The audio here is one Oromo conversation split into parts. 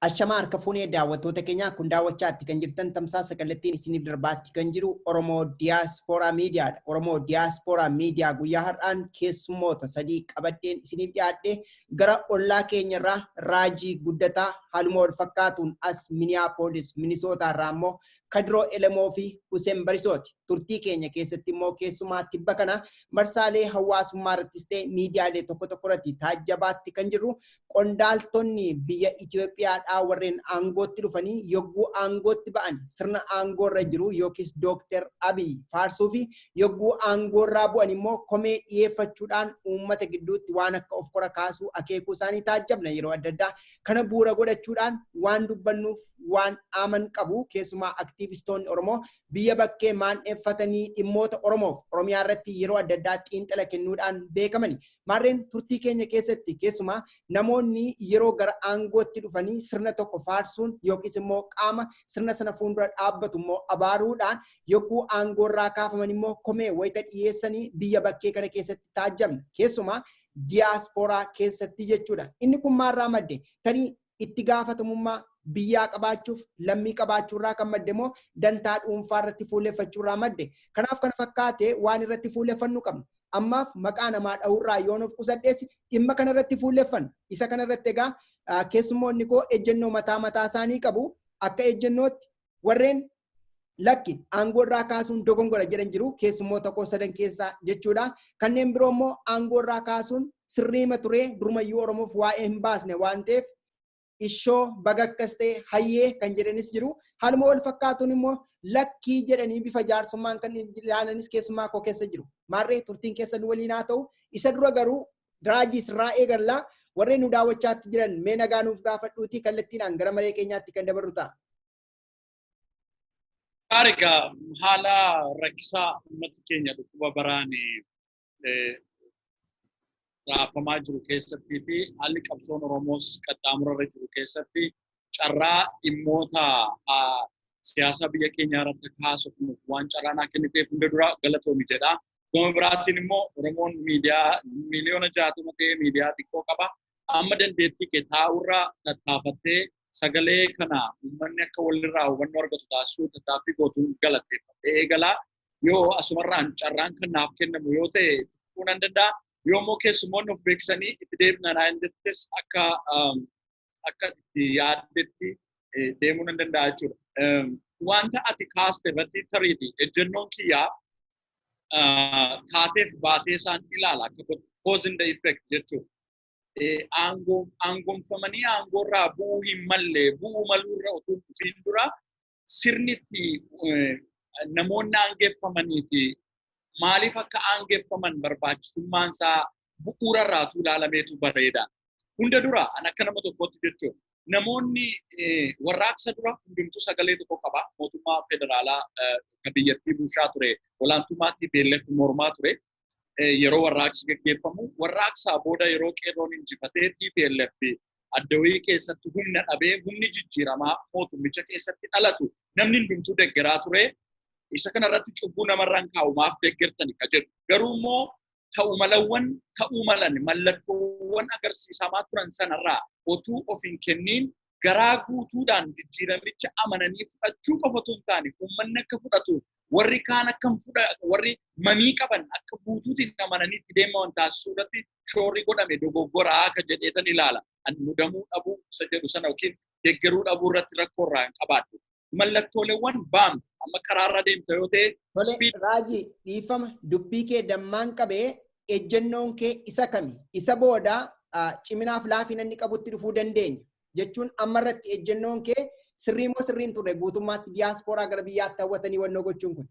Ashamaa harka fuunee daawwattoota keenyaa, kun daawwachaatti kan jirtan tamsaasa kallattiin isiniif darbaatti kan jiru Oromoo Diyaaspooraa Miidiyaadha. Oromoo Diyaaspooraa Miidiyaa guyyaa har'aan keessummoota sadii qabadheen isiniif dhiyaadhe. Gara ollaa keenyarraa Raajii Guddataa, haaluma wal fakkaatuun as Miniyaapolis Minisootaarraa immoo Kadiroo Elemoo fi Hussein Barisooti. Turtii keenya keessatti immoo keessumaa tibba kana marsaalee hawaasummaa irrattis ta'e miidiyaalee tokko tokko irratti taajjabaatti kan jirru, qondaaltonni biyya Itoophiyaadhaa warreen aangootti dhufanii yogguu aangootti ba'an sirna aangoo irra jiru yookiis Dookter Abiy faarsuu fi yogguu aangoo irraa bu'an immoo komee dhiyeeffachuudhaan uummata gidduutti waan akka of kora kaasuu akeekuu isaanii taajjabna yeroo adda addaa. Kana bu'uura godhachuudhaan waan dubbannuuf waan dhaaman qabu. Keessumaa aktiivistoonni Oromoo biyya bakkee maandheeffatanii dhimmoota Oromoof Oromiyaa irratti yeroo adda addaa xiinxala kennuudhaan beekamani. Maarreen turtii keenya keessatti keessumaa namoonni yeroo gara aangootti dhufanii sirna tokko faarsuun yookiis immoo qaama sirna sana fuuldura dhaabbatu immoo abaaruudhaan yogguu aangoo irraa kaafaman immoo komee wayita dhiyeessanii biyya bakkee kana keessatti taajjabna. Keessumaa diyaaspooraa keessatti jechuudha. Inni kun maalirraa madde? Tarii itti gaafatamummaa biyyaa qabaachuuf lammii qabaachuurraa kan madde moo dantaa dhuunfaa irratti fuulleffachuurraa madde? Kanaaf kana fakkaate waan irratti fuulleffannu qabna. Ammaaf maqaa namaa dha'uurraa yoo nuuf qusadheessi dhimma kana irratti fuulleffanna. Isa kana irratti egaa keessummoonni koo ejjennoo mataa mataa isaanii qabu. Akka ejjennootti warreen lakki aangoo irraa kaasuun dogongora jedhan jiru keessummoota koo sadan keessaa jechuudha. Kanneen biroo immoo aangoo irraa kaasuun sirriima ture, durumayyuu Oromoof waa'ee hin baasne waan ta'eef ishoo baga akkas ta'e hayyee kan jedhanis jiru. Haaluma wal fakkaatuun immoo lakkii jedhanii bifa jaarsummaan kan ilaalanis keessumaa koo keessa jiru. Maarree turtiin keessa nu waliin haa ta'u. Isa dura garuu Raajii sirraa eegallaa. Warreen nu daawwachaatti jiran mee nagaa nuuf gaafadhuutii kallattiidhaan gara maree keenyaatti kan dabarru ta'a. Egaa haala rakkisaa uummati keenya dhukkuba baraan raafamaa jiru keessattii fi haalli qabsoon Oromoos qaxxaamurarra jiru keessatti carraa dhimmoota siyaasa biyya keenyaa irratti kaasuuf waan carraa naa kenniteef hunda dura galatoomi jedha. Gama biraatiin immoo Oromoon miidiyaa 60 miiliyoona ta'ee miidiyaa xiqqoo qaba. Amma dandeettii kee taa'urraa tattaafattee sagalee kana uummanni akka walirraa hubannoo argatu taasisuu tattaaffii gootuun galateeffadhee eegalaa. Yoo asumarraan carraan kan naaf kennamu yoo ta'e tuquu nan danda'a. Yoo immoo keessummoonni of beeksisanii itti deebina naan jettes akka itti yaaddetti deemuu nan danda'a jechuudha. Wanta ati kaaste irratti tariiti ejjennoon kiyyaa taateef baatee isaan ilaala akka cause and effect jechuudha. Aangoomfamanii aangoorraa bu'uu hin malle, bu'uu maluurra utuu dhufiin dura sirni itti namoonni aangeeffamanii fi maaliif akka aangeeffaman barbaachisummaan isaa bu'uurarraatu ilaalameetu bareeda. Hunda dura an akka nama tokkootti jechuudha. Namoonni warraaqsa dura hundumtuu sagalee tokko qaba. Mootummaa federaalaa kan biyyattii bulchaa ture olaantummaa TPLF mormaa ture. Yeroo warraaqsi gaggeeffamu, warraaqsaa booda yeroo qeerroon injifatee TPLF addawii keessatti humna dhabee humni jijjiiramaa mootummicha keessatti dhalatu namni hundumtuu deggeraa ture. Isa kanarratti cubbuu namarraan kaa'u, maaf deggertani ka jedhu. Garuu immoo ta'uu malawwan ta'uu malan mallattoowwan agarsiisamaa turan sanarraa otuu of hin kenniin garaa guutuudhaan jijjiiramicha amananii fudhachuu qofa otoo hin taane, uummanni akka fudhatuuf warri kaan akka warri mamii qaban akka guutuutiin amananii itti deeman taasisuu irratti shoorri godhame dogoggoraa akka jedheetan ilaala. Ani mudamuu dhabuu isa jedhu sana yookiin deeggaruu dhabuu irratti rakkoo irraa hin qabaadhu. Mallattooleewwan baam amma karaarra deemta yoo ta'e. Tole Raajii, dhiifama, dubbii kee dammaan qabee, ejjennoon kee isa kami? Isa booda ciminaaf laafina inni qabutti dhufuu dandeenya. Jechuun ammarratti ejjennoon kee sirrii moo sirriin turre guutummaatti diyaaspooraa gara biyyaatti hawwatanii wannoo gochuun kun?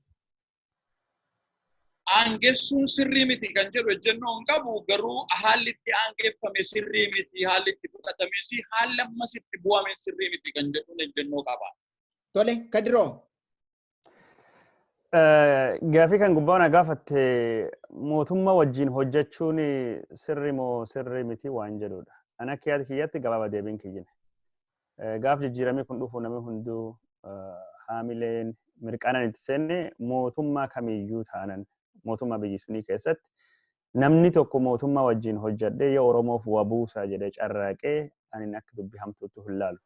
Aangessuun sirrii miti kan jedhu ejjennoo hin qabu, garuu haalli itti aangeeffame sirrii miti, haalli itti fudhatames, haalli ammas itti bu'ame sirrii miti kan jedhuun ejjennoo qaba. Tole, Kadiroo. Gaafii kan gubbaa na gaafatte, mootummaa wajjin hojjechuun sirri moo sirrii miti waan jedhudha. Ani akka yaada kiyyaatti gabaabaa deebiin kiyyine. Gaaf jijjiiramni kun dhufu namni hunduu haamileen mirqaanaan itti seenne, mootummaa kamiyyuu taanan mootummaa biyyi sunii keessatti namni tokko mootummaa wajjin hojjedhee yoo Oromoof waa buusaa jedhee carraaqee ani akka dubbii hamtuutti hin laalu.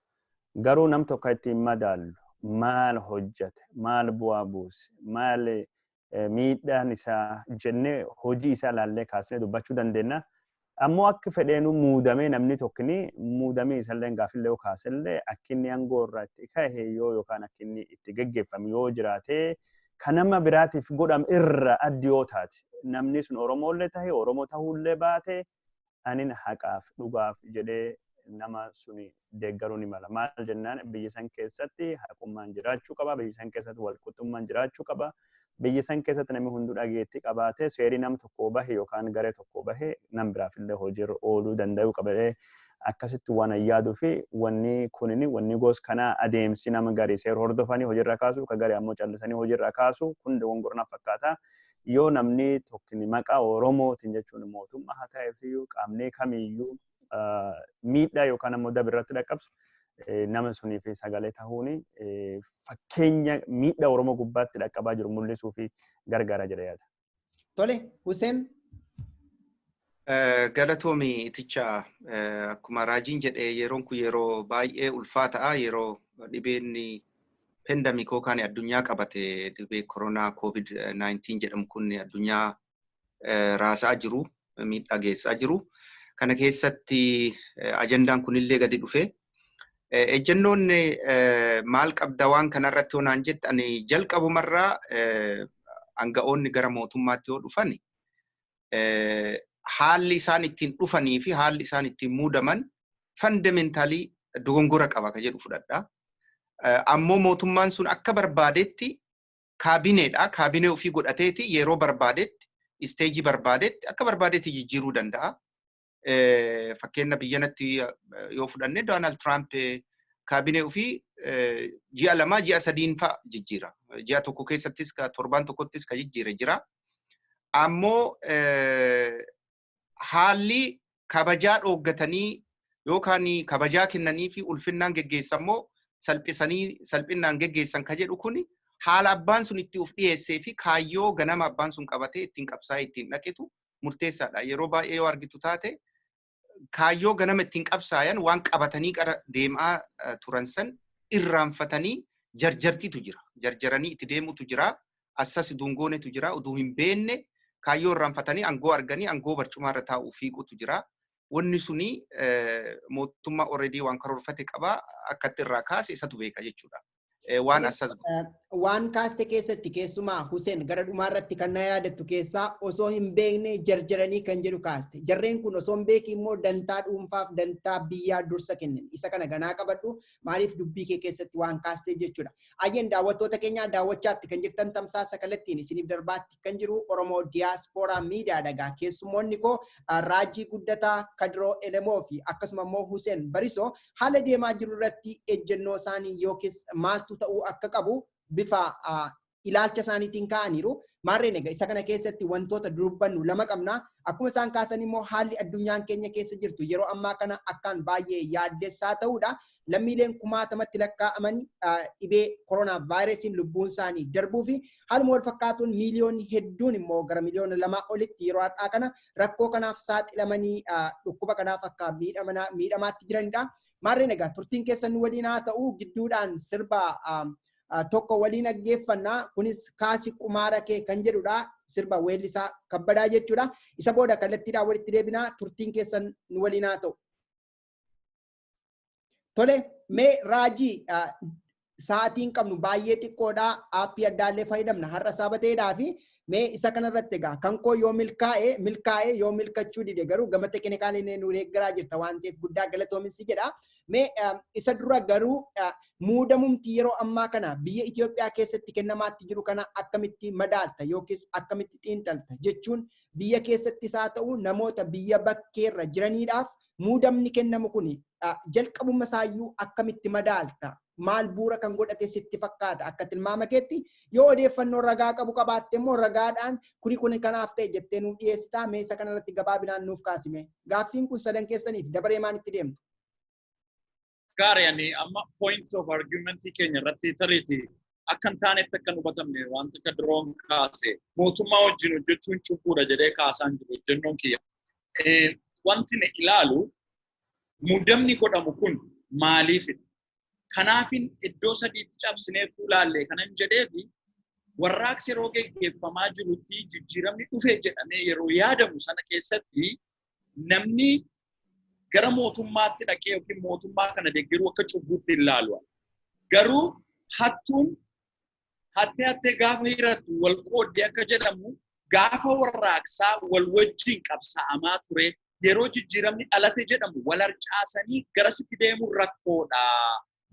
Garuu nam tokko ittiin madaallu maal hojjate, maal bu'aa buuse, maal miidhaan isaa jennee hojii isaa ilaallee kaasnee dubbachuu dandeenya. Ammoo akka fedheenu muudamee namni tokkini muudamee isallee gaafillee yoo kaasellee akka inni aangoo irraa itti kahe yoo yookaan akka inni itti geggeeffame yoo jiraate, kan nama biraatiif godhame irra addi yoo taate, namni sun Oromoollee tahe Oromoo ta'ullee baate, anin haqaaf dhugaaf jedhee nama suni deeggaruu ni mala. Maal jennaan, biyya san keessatti haqummaan jiraachuu qaba, biyya san keessatti walqixxummaan jiraachuu qaba. Biyya san keessatti namni hunduu dhageettii qabaatee seerii nam tokko bahe yookaan garee tokko bahe nam biraafillee hojiirra ooluu danda'uu qaba. Akkasitti waan yaaduu fi wanni kunini wanni gos kanaa adeemsi nama garii seera hordofanii hojiirra kaasu, ka garii ammoo callisanii hojiirra kaasu kun dogongornaaf fakkaata. Yoo namni tokkini maqaa Oromootiin jechuun mootummaa haa ta'eefiyyuu qaamni kamiyyuu miidhaa yookaan ammoo daba irratti dhaqqabsu, nama sunii fi sagalee ta'uun fakkeenya miidhaa Oromoo gubbaatti dhaqqabaa jiru mul'isuu fi gargaara jedha yaada. Tole, Hussein. Galatoomi iticha. Akkuma Raajiin jedhee, yeroon kun yeroo baay'ee ulfaataa, yeroo dhibeen pandemic yookaan addunyaa qabate, dhibee koronaa COVID-19 jedhamu kun addunyaa raasaa jiru, miidhaa geessaa jiru. Kana keessatti ajandaan kunillee gadi dhufe. Ejjennoon maal qabda waan kanarratti yoo naan jette, ani jalqabumarraa aanga'oonni gara mootummaatti yoo dhufan haalli isaan ittiin dhufanii fi haalli isaan ittiin muudaman fundamentally dogongora qaba ka jedhu fudhadha. Ammoo mootummaan sun akka barbaadetti kaabineedha. Kaabinee ofii godhateeti yeroo barbaadetti, stage barbaadetti, akka barbaadetti jijjiiruu danda'a. Fakkeenya biyyanatti yoo fudhanne, Doonaald Tiraamp kaabinee ofii ji'a 2, ji'a 3n fa'a jijjiira. Ji'a tokko keessattis, torbaan tokkottis ka jijjiire jira. Ammoo haalli kabajaa dhooggatanii yookaan kabajaa kennanii fi ulfinnaan geggeessan immoo salphisanii salphinnaan geggeessan ka jedhu kun haala abbaan sun itti of dhiyeessee fi kaayyoo ganama abbaan sun qabatee ittiin qabsaa'ee ittiin dhaqetu murteessaadha. Yeroo baay'ee yoo argitu taate, kaayyoo ganama ittiin qabsaayan waan qabatanii qara deemaa turan san irraanfatanii jarjartitu jira. Jarjaranii itti deemutu jira. Assas dungoonetu jira. Uduu hin beenne kaayyoo irraanfatanii aangoo arganii aangoo barcumaarra taa'uu fiigutu jira. Wanni suni mootummaa already waan karoorfate qaba, akkatti irraa kaase isatu beeka jechuudha. Waan assas Waan kaaste keessatti keessumaa, Hussein, gara dhumaarratti kan na yaadattu keessaa osoo hin beekne jarjaranii kan jedhu kaaste. Jarreen kun osoo hin beekin immoo dantaa dhuunfaaf dantaa biyyaa dursa kennan. Isa kana ganaa qabadhu, maaliif dubbii kee keessatti waan kaasteef jechuudha. Ayyeen, daawwattoota keenyaa, daawwachaatti kan jirtan tamsaasa kallattiin isiniif darbaatti kan jiru Oromoo Diyaaspooraa Miidiyaa dhagaa. Keessummoonni koo Raajii Guddataa, Kadiroo Elemoo fi akkasuma immoo Hussein Barisoo haala deemaa jiru irratti ejjennoo isaanii yookiis maaltu ta'uu akka qabu bifa ilaalcha isaaniitiin ka'aniiru. Maarreen egaa isa kana keessatti wantoota dubbannu lama qabna. Akkuma isaan kaasan immoo haalli addunyaan keenya keessa jirtu yeroo ammaa kana akkaan baay'ee yaaddessaa ta'uudha. Lammiileen kumaatamatti lakkaa'amanii dhibee koronaa vaayirasiin lubbuun isaanii darbuu fi haaluma wal fakkaatuun miiliyoonni hedduun immoo gara miliyoona 2 olitti yeroo har'aa kana rakkoo kanaaf saaxilamanii dhukkuba kanaaf akka miidhamaatti jiranidha. Maarreen egaa turtiin keessan nu waliin haa ta'u, gidduudhaan sirba tokko waliin dhaggeeffannaa. Kunis "Kaasi Qumaara Kee" kan jedhudha. Sirba weellisaa Kabbadaa jechuudha. Isa booda kallattiidhaan walitti deebinaa, turtiin keessan nu waliin haa ta'u. Tole, mee Raajii, sa'aatiin qabnu baay'ee xiqqoodha. Aappii addaallee fayyadamna har'a sabateedhaa fi mee isa kanarratti egaa kan koo yoo milkaa'e milkaa'e, yoo milkachuu dide garuu gama tekinikaaleen nu deeggaraa jirta waan ta'eef guddaa galatoominsi jedha. Mee isa dura garuu muudamumti yeroo ammaa kana biyya Itoophiyaa keessatti kennamaatti jiru kana akkamitti madaalta yookiis akkamitti xiinxalta jechuun, biyya keessattis haa ta'u namoota biyya bakkeerra jiraniidhaaf muudamni kennamu kun jalqabuma isaayyuu akkamitti madaalta? Maal bu'uura kan godhate sitti fakkaata akka tilmaama keetti? Yoo odeeffannoo ragaa qabu qabaatte immoo ragaadhaan kuni kuni kanaaf ta'e jettee nuuf dhiyeessitaa. Mee isa kanarratti gabaabinaan nuuf kaasime. Gaaffiin kun sadan keessaniif, dabaree maan itti deemtu? Gaarii, ani amma point of argumentii keenya irratti tariiti akka hin taanetti akka hin hubatamne wanta akka diroon kaase, mootummaa wajjin hojjechuun cubbuudha jedhee kaasaan jiru hojjennoon kiyya. Wanti ni ilaalu, muudamni godhamu kun maaliifidha? Kanaafin iddoo sadiitti cabsinee ilaalle kanan jedheefi, warraaqsi yeroo geggeeffamaa jirutti, jijjiiramni dhufe jedhamee yeroo yaadamu sana keessatti, namni gara mootummaatti dhaqee yookiin mootummaa kana deeggaruu akka cubbuutti hin ilaalu. Garuu hattuun hattee hattee gaafa hirattu wal qooddee akka jedhamu, gaafa warraaqsaa wal wajjin qabsaa'amaa ture, yeroo jijjiiramni dhalate jedhamu wal harcaasanii garasitti deemuun rakkoodha.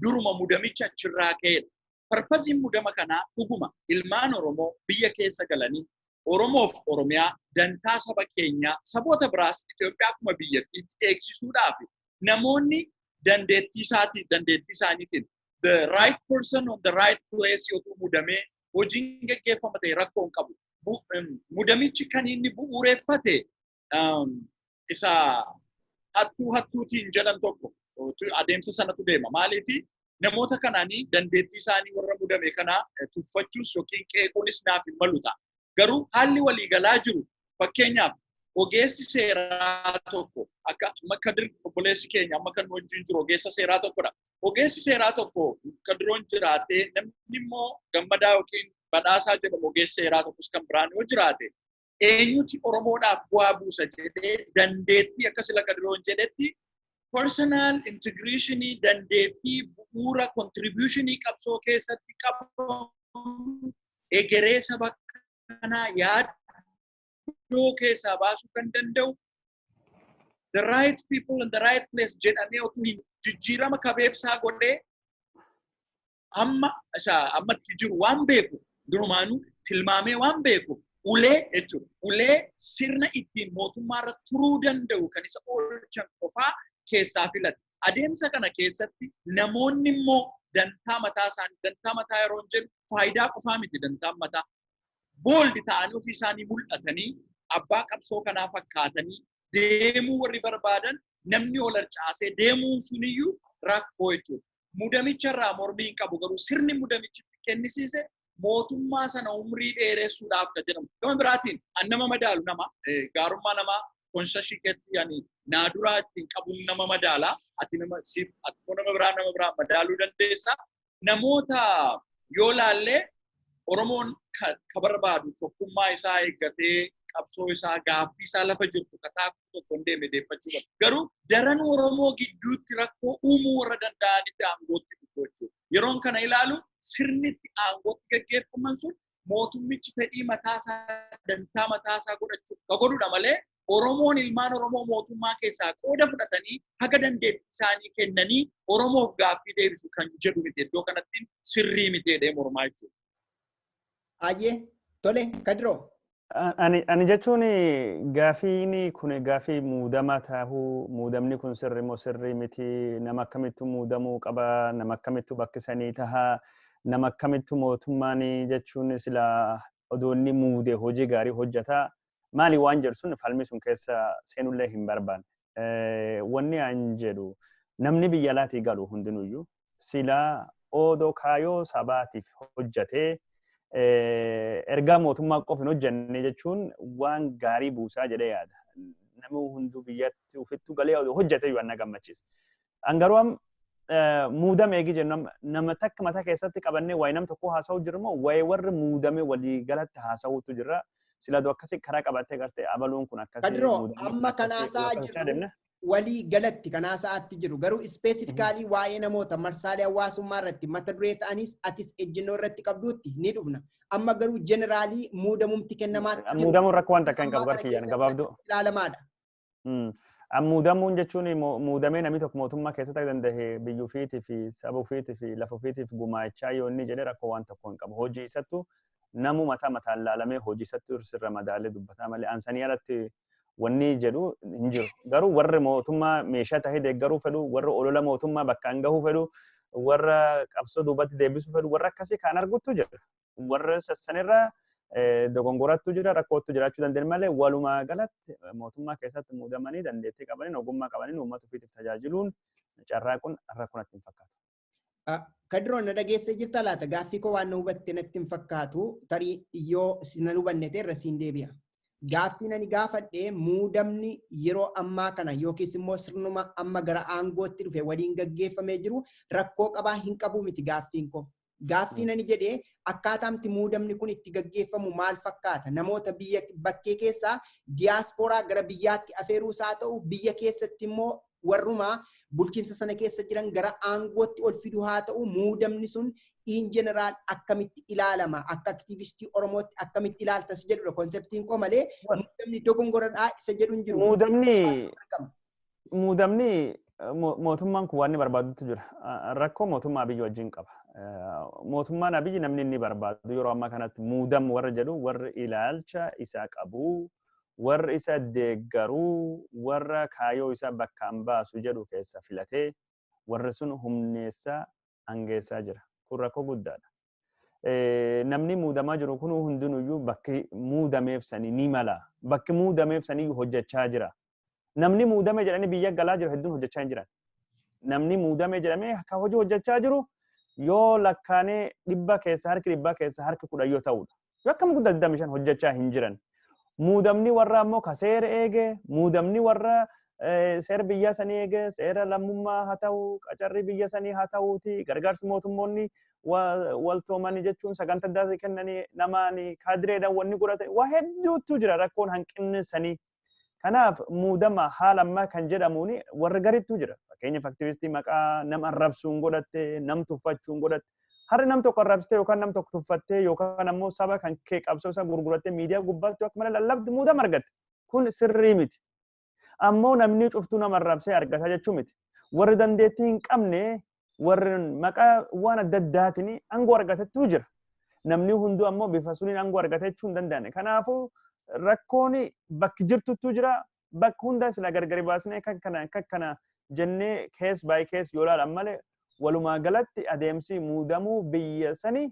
Duruma mudamicha achirraa ka'edha. Purposeiin mudama kanaa dhuguma ilmaan Oromoo biyya keessa galanii Oromoof Oromiyaa, dantaa saba keenyaa, saboota biraas, Itoophiyaa akkuma biyyattiitti eegsisuudhaaf namoonni dandeettii isaatiin, dandeettii isaaniitiin, the right person on the right place yotuu mudamee hojiin geggeeffama ta'e rakkoo hin qabu. Mudamichi kan inni bu'uureffate isa hattuu hattuutiin jedhan tokko adeemsa sanatu deema. Maaliifi, namoota kanaanii dandeettii isaanii warra mudame kana tuffachuus yookiin qeequunis naaf hin malu ta'a. Garuu haalli waliigalaa jiru, fakkeenyaaf ogeessi seeraa tokko akka amma Kadir obboleessi keenya amma kan wajjin jiru ogeessa seeraa tokkodha. Ogeessi seeraa tokko Kadiroon jiraatee, namni immoo Gammadaa yookiin Badhaasaa jedhamu ogeessa seeraa tokkos kan biraan yoo jiraate, eenyuti Oromoodhaaf bu'aa buusa jedhee dandeettii akka sila Kadiroon jedhetti personal integrationii, dandeettii bu'uura contributionii qabsoo keessatti qabamu, egeree saba kanaa yaaddoo keessaa baasuu kan danda'u, the right people in the right place jedhamee otuu hin jijjiirama kabeebsaa godhee amma isa ammatti jiru waan beeku, durumaanuu tilmaamee waan beeku, ulee jechuudha. Ulee sirna ittiin mootummaarra turuu danda'u kan isa oolchan qofaa keessaa filate. Adeemsa kana keessatti namoonni immoo dantaa mataa isaanii, dantaa mataa yeroo jedhu faayidaa qofaa miti dantaan mataa. Bold ta'anii ofii isaanii mul'atanii abbaa qabsoo kanaa fakkaatanii deemuu warri barbaadan, namni ol harcaasee deemuun suniyyuu rakkoo jechuudha. Mudamicha irraa mormii hin qabu, garuu sirni mudamichi kennisiise mootummaa sana umrii dheeressuudhaaf kan jedhamu. Gama biraatiin an nama madaalu nama gaarummaa namaa conscience keetti yani naaduraa ittiin qabuun nama madaala. Ati nama siif, ati nama biraa madaaluu dandeessa. Namoota yoo laallee, Oromoon ka barbaadu tokkummaa isaa eeggatee qabsoo isaa, gaaffii isaa lafa jirtu kataa tokko hin deeme deeffachuu qaba. Garuu daran Oromoo gidduutti rakkoo uumuu warra danda'anitti aangootti dhufu jechuudha. Yeroon kana ilaalu sirni itti aangootti gaggeeffaman sun mootummichi fedhii mataasaa, dantaa mataasaa godhachuuf ka godhudha malee, Oromoon, ilmaan Oromoo mootummaa keessaa qooda fudhatanii haga dandeettii isaanii kennanii Oromoof gaaffii deebisu kan jedhu miti. Iddoo kanatti sirrii miti jedhee mormaa jechuudha. Ayyee, tole, Kadiroo. Ani jechuun gaafiin kun gaafii muudama tahuu, muudamni kun sirri moo sirrii miti, nama akkamittu muudamuu qaba, nama akkamittu bakkisanii tahaa, nama akkamittu mootummaan jechuun sila odoonni muude hojii gaarii hojjetaa maali waan jedhu sun falmi sun keessa seenullee hin barbaanne. Wanni an jedhu, namni biyya alaatii galu hundinuyyuu sila odoo kaayoo sabaatiif hojjetee ergaa mootummaa qofa hin hojjenne jechuun waan gaarii buusaa jedhee yaada. Namni hunduu biyyatti ofittuu galee hojjete iyyuu na gammachiisa. An garuu muudame eegi jennu, nama takka mataa keessatti qabannee waa'ee nam tokkoo haasa'u jiru moo waa'ee warri muudame walii galatti haasa'utu jira? Sila akkasii karaa qabattee gartee abaluun kun akkasii. Kadiroo, amma kan haasa'aa jirru walii galatti kan haasa'aatti jiru, garuu specifically waa'ee namoota marsaalee hawaasummaa irratti mata duree ta'anis atis ejjennoo irratti qabduutti ni dhufna. Amma garuu generally muudamumti kennamaatti jiru. Muudamuun rakkoo waan takka hin qabu garkiyyaan gabaabduu. Ilaalamaadha. Muudamuun jechuun muudamee namni tokko mootummaa keessatti akka danda'e biyya ofiitii fi saba ofiitii fi lafa ofiitiif gumaachaa yoo inni jedhee, rakkoo waan tokko hin qabu. Hojii isattu namu mataa mataan laalamee hojii isattu sirra madaalee dubbataa malee ansanii alatti wanni jedhu hin jiru. Garuu warri mootummaa meeshaa tahee deeggaruu fedhu, warri olola mootummaa bakkaan gahuu fedhu, warra qabsoo duubatti deebisuu fedhu, warra akkasii kan arguttu jira. Warra sassanirra dogongorattu jira, rakkootu jiraachuu danda'an malee, walumaa galatti mootummaa keessatti muudamanii dandeettii qabaniin, ogummaa qabaniin uummata ofiitiif tajaajiluun carraaquun rakkoo natti hin fakkaatu. Kadiroo, na dhageessee jirta laata? Gaaffii koo waan na hubatte natti hin fakkaatu. Tarii yoo na hubanne ta'e irra siin deebi'a. Gaaffiin ani gaafadhe muudamni yeroo ammaa kana yookiis immoo sirnuma amma gara aangootti dhufe waliin gaggeeffamee jiru rakkoo qabaa hin qabu miti gaaffiin koo. Gaaffiin ani jedhee akkaataamti muudamni kun itti gaggeeffamu maal fakkaata? Namoota biyya bakkee keessaa diyaaspooraa gara biyyaatti afeeruus haa ta'u, biyya keessatti immoo warrumaa bulchiinsa sana keessa jiran gara aangootti ol fidu haa ta'u, muudamni sun in general akkamitti ilaalama? Akka aktiivistii Oromootti akkamitti ilaaltas jedhudha conceptiin koo malee muudamni dogongoradhaa isa jedhu hin jiru. Muudamni mootummaan kun waan inni barbaadutu jira. Rakkoo mootummaa Abiyyi wajjin qaba. Mootummaan Abiyyi namni inni barbaadu yeroo ammaa kanatti muudam warra jedhu, warri ilaalcha isaa qabu, warri isa deeggaruu, warra kaayyoo isaa bakkaan baasu jedhu keessa filatee warri sun humneessaa angeessaa jira. Kun rakkoo guddaadha. Namni muudamaa jiru kun hundinuyyuu bakki muudameef sanii ni mala. Bakki muudameef sanii hojjechaa jira. Namni muudame jedhanii biyya galaa jiru hedduun hojjechaa hin jiran. Namni muudame jedhamee akka hojii hojjechaa jiru yoo lakkaanee 100 keessa harki 100 keessa harki 10 yoo ta'udha. Yoo akkam guddaa 25 hojjechaa hin jiran. Muudamni warra ammoo ka seera eege, muudamni warra seera biyya sanii eege, seera lammummaa haa ta'u, qacarrii biyya sanii haa ta'uuti, gargaarsi mootummoonni waltoomanii jechuun sagantaa addaa kennanii namaan kaadireedhaan wanni godhatan waa hedduutu jira rakkoon hanqinni sanii. Kanaaf muudama haala ammaa kan jedhamuun warri garittuu jira. Fakkeenyaaf, aktivistii maqaa nama arrabsuun godhatte, nam tuffachuun godhatte. Harri nam tokko arrabsitee yookaan nam tokko tuffattee yookaan ammoo saba kan kee qabsoo isaa gurgurattee miidiyaa gubbaatti akka malee lallabdi muudama argatte. Kun sirrii miti. Ammoo namni cuftuu nama arrabsee argata jechuu miti. Warri dandeettii hin qabne, warri maqaa waan adda addaatiin aangoo argatettu jira. Namni hunduu ammoo bifa suniin aangoo argate jechuu hin danda'ani. Kanaafuu rakkoon bakki jirtuttu jira. Bakka hunda sila gargari baasnee kan kana kan kana jennee case by case yoo ilaalan malee, walumaa galatti adeemsi muudamuu biyya sanii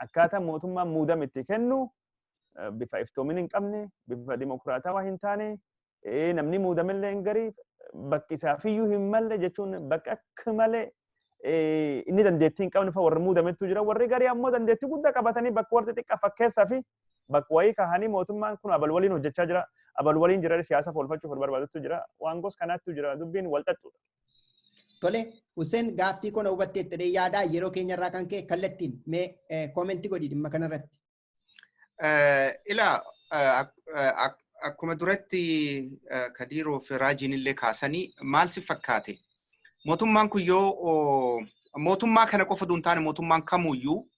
akkaataa mootummaan muudame itti kennu bifa iftoomina hin qabne, bifa dimokiraatawaa hin taane, namni muudamillee hin garii bakki isaafiyyuu hin malle jechuun bakka akka malee inni dandeettii hin qabne fa warri muudamettu jira. Warri garii ammoo dandeettii guddaa qabatanii bakka warri xixiqqaa fakkeessaa fi bakka wayii kahanii mootummaan kun abal waliin hojjechaa jira, abal waliin jira, siyaasaaf oolfachuuf wal barbaadutu jira. Waan gos kanaattu jira, dubbiin wal xaxxudha. Tole, Hussein, gaaffii kana hubatteetti jedhee yaadaa. Yeroo keenya irraa kan ka'e kallattiin mee commentii godhi dhimma kanarratti. Ilaa, akkuma duratti Kadiiroo fi Raajiin illee kaasanii, maal si fakkaate? Mootummaan kun yoo mootummaa kana qofa duun taane, mootummaan kamuyyuu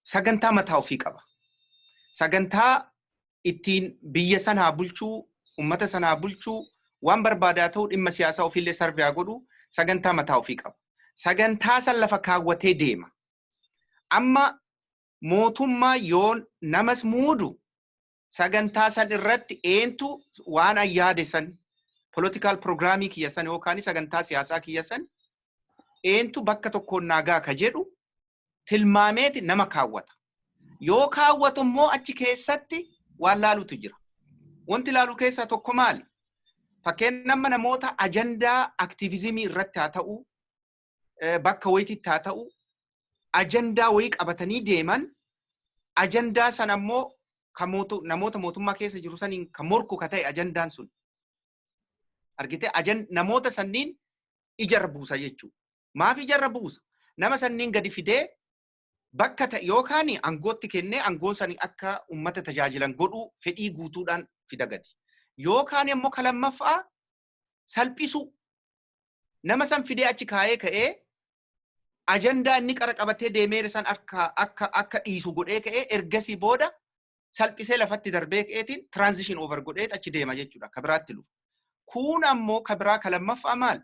sagantaa mataa ofii qaba. Sagantaa ittiin biyya sanaa bulchuu, uummata sanaa bulchuu, waan barbaadaa ta'u, dhimma siyaasaa ofiillee serve godhu, sagantaa mataa ofii qaba. Sagantaa san lafa kaawwatee deema. Amma mootummaa yoo namas muudu sagantaa san irratti eentu waan an yaade san, political programii kiyya san yookaan sagantaa siyaasaa kiyya san eentu bakka tokkoon naagaa ka jedhu tilmaameeti nama kaawwata. Yoo kaawwatu immoo achi keessatti waan laalutu jira. Wanti laalu keessaa tokko maali? Fakkeen nama namoota ajandaa activismii irratti haa ta'u, bakka wayititti haa ta'u, ajandaa wayii qabatanii deeman, ajandaa sana ammoo kan namoota mootummaa keessa jiru saniin kan morku ka ta'e ajandaan sun. Argitee, namoota sanniin ijarra buusa jechuudha. Maaf ijarra buusa? Nama sanniin gadi fidee bakka ta'e yookaan aangootti kennee aangoon sanii akka uummata tajaajilan godhuu fedhii guutuudhaan fida gadi. Yookaan immoo ka lammaffaa salphisuu. Nama san fidee achi kaayee ka'ee ajandaa inni qara qabatee deemee san akka dhiisu godhee ka'ee ergasii booda salphisee lafatti darbee ka'eetiin transition over godhee achi deema jechuudha. Ka biraatti dhufa. Kun ammoo ka biraa ka lammaffaa maal?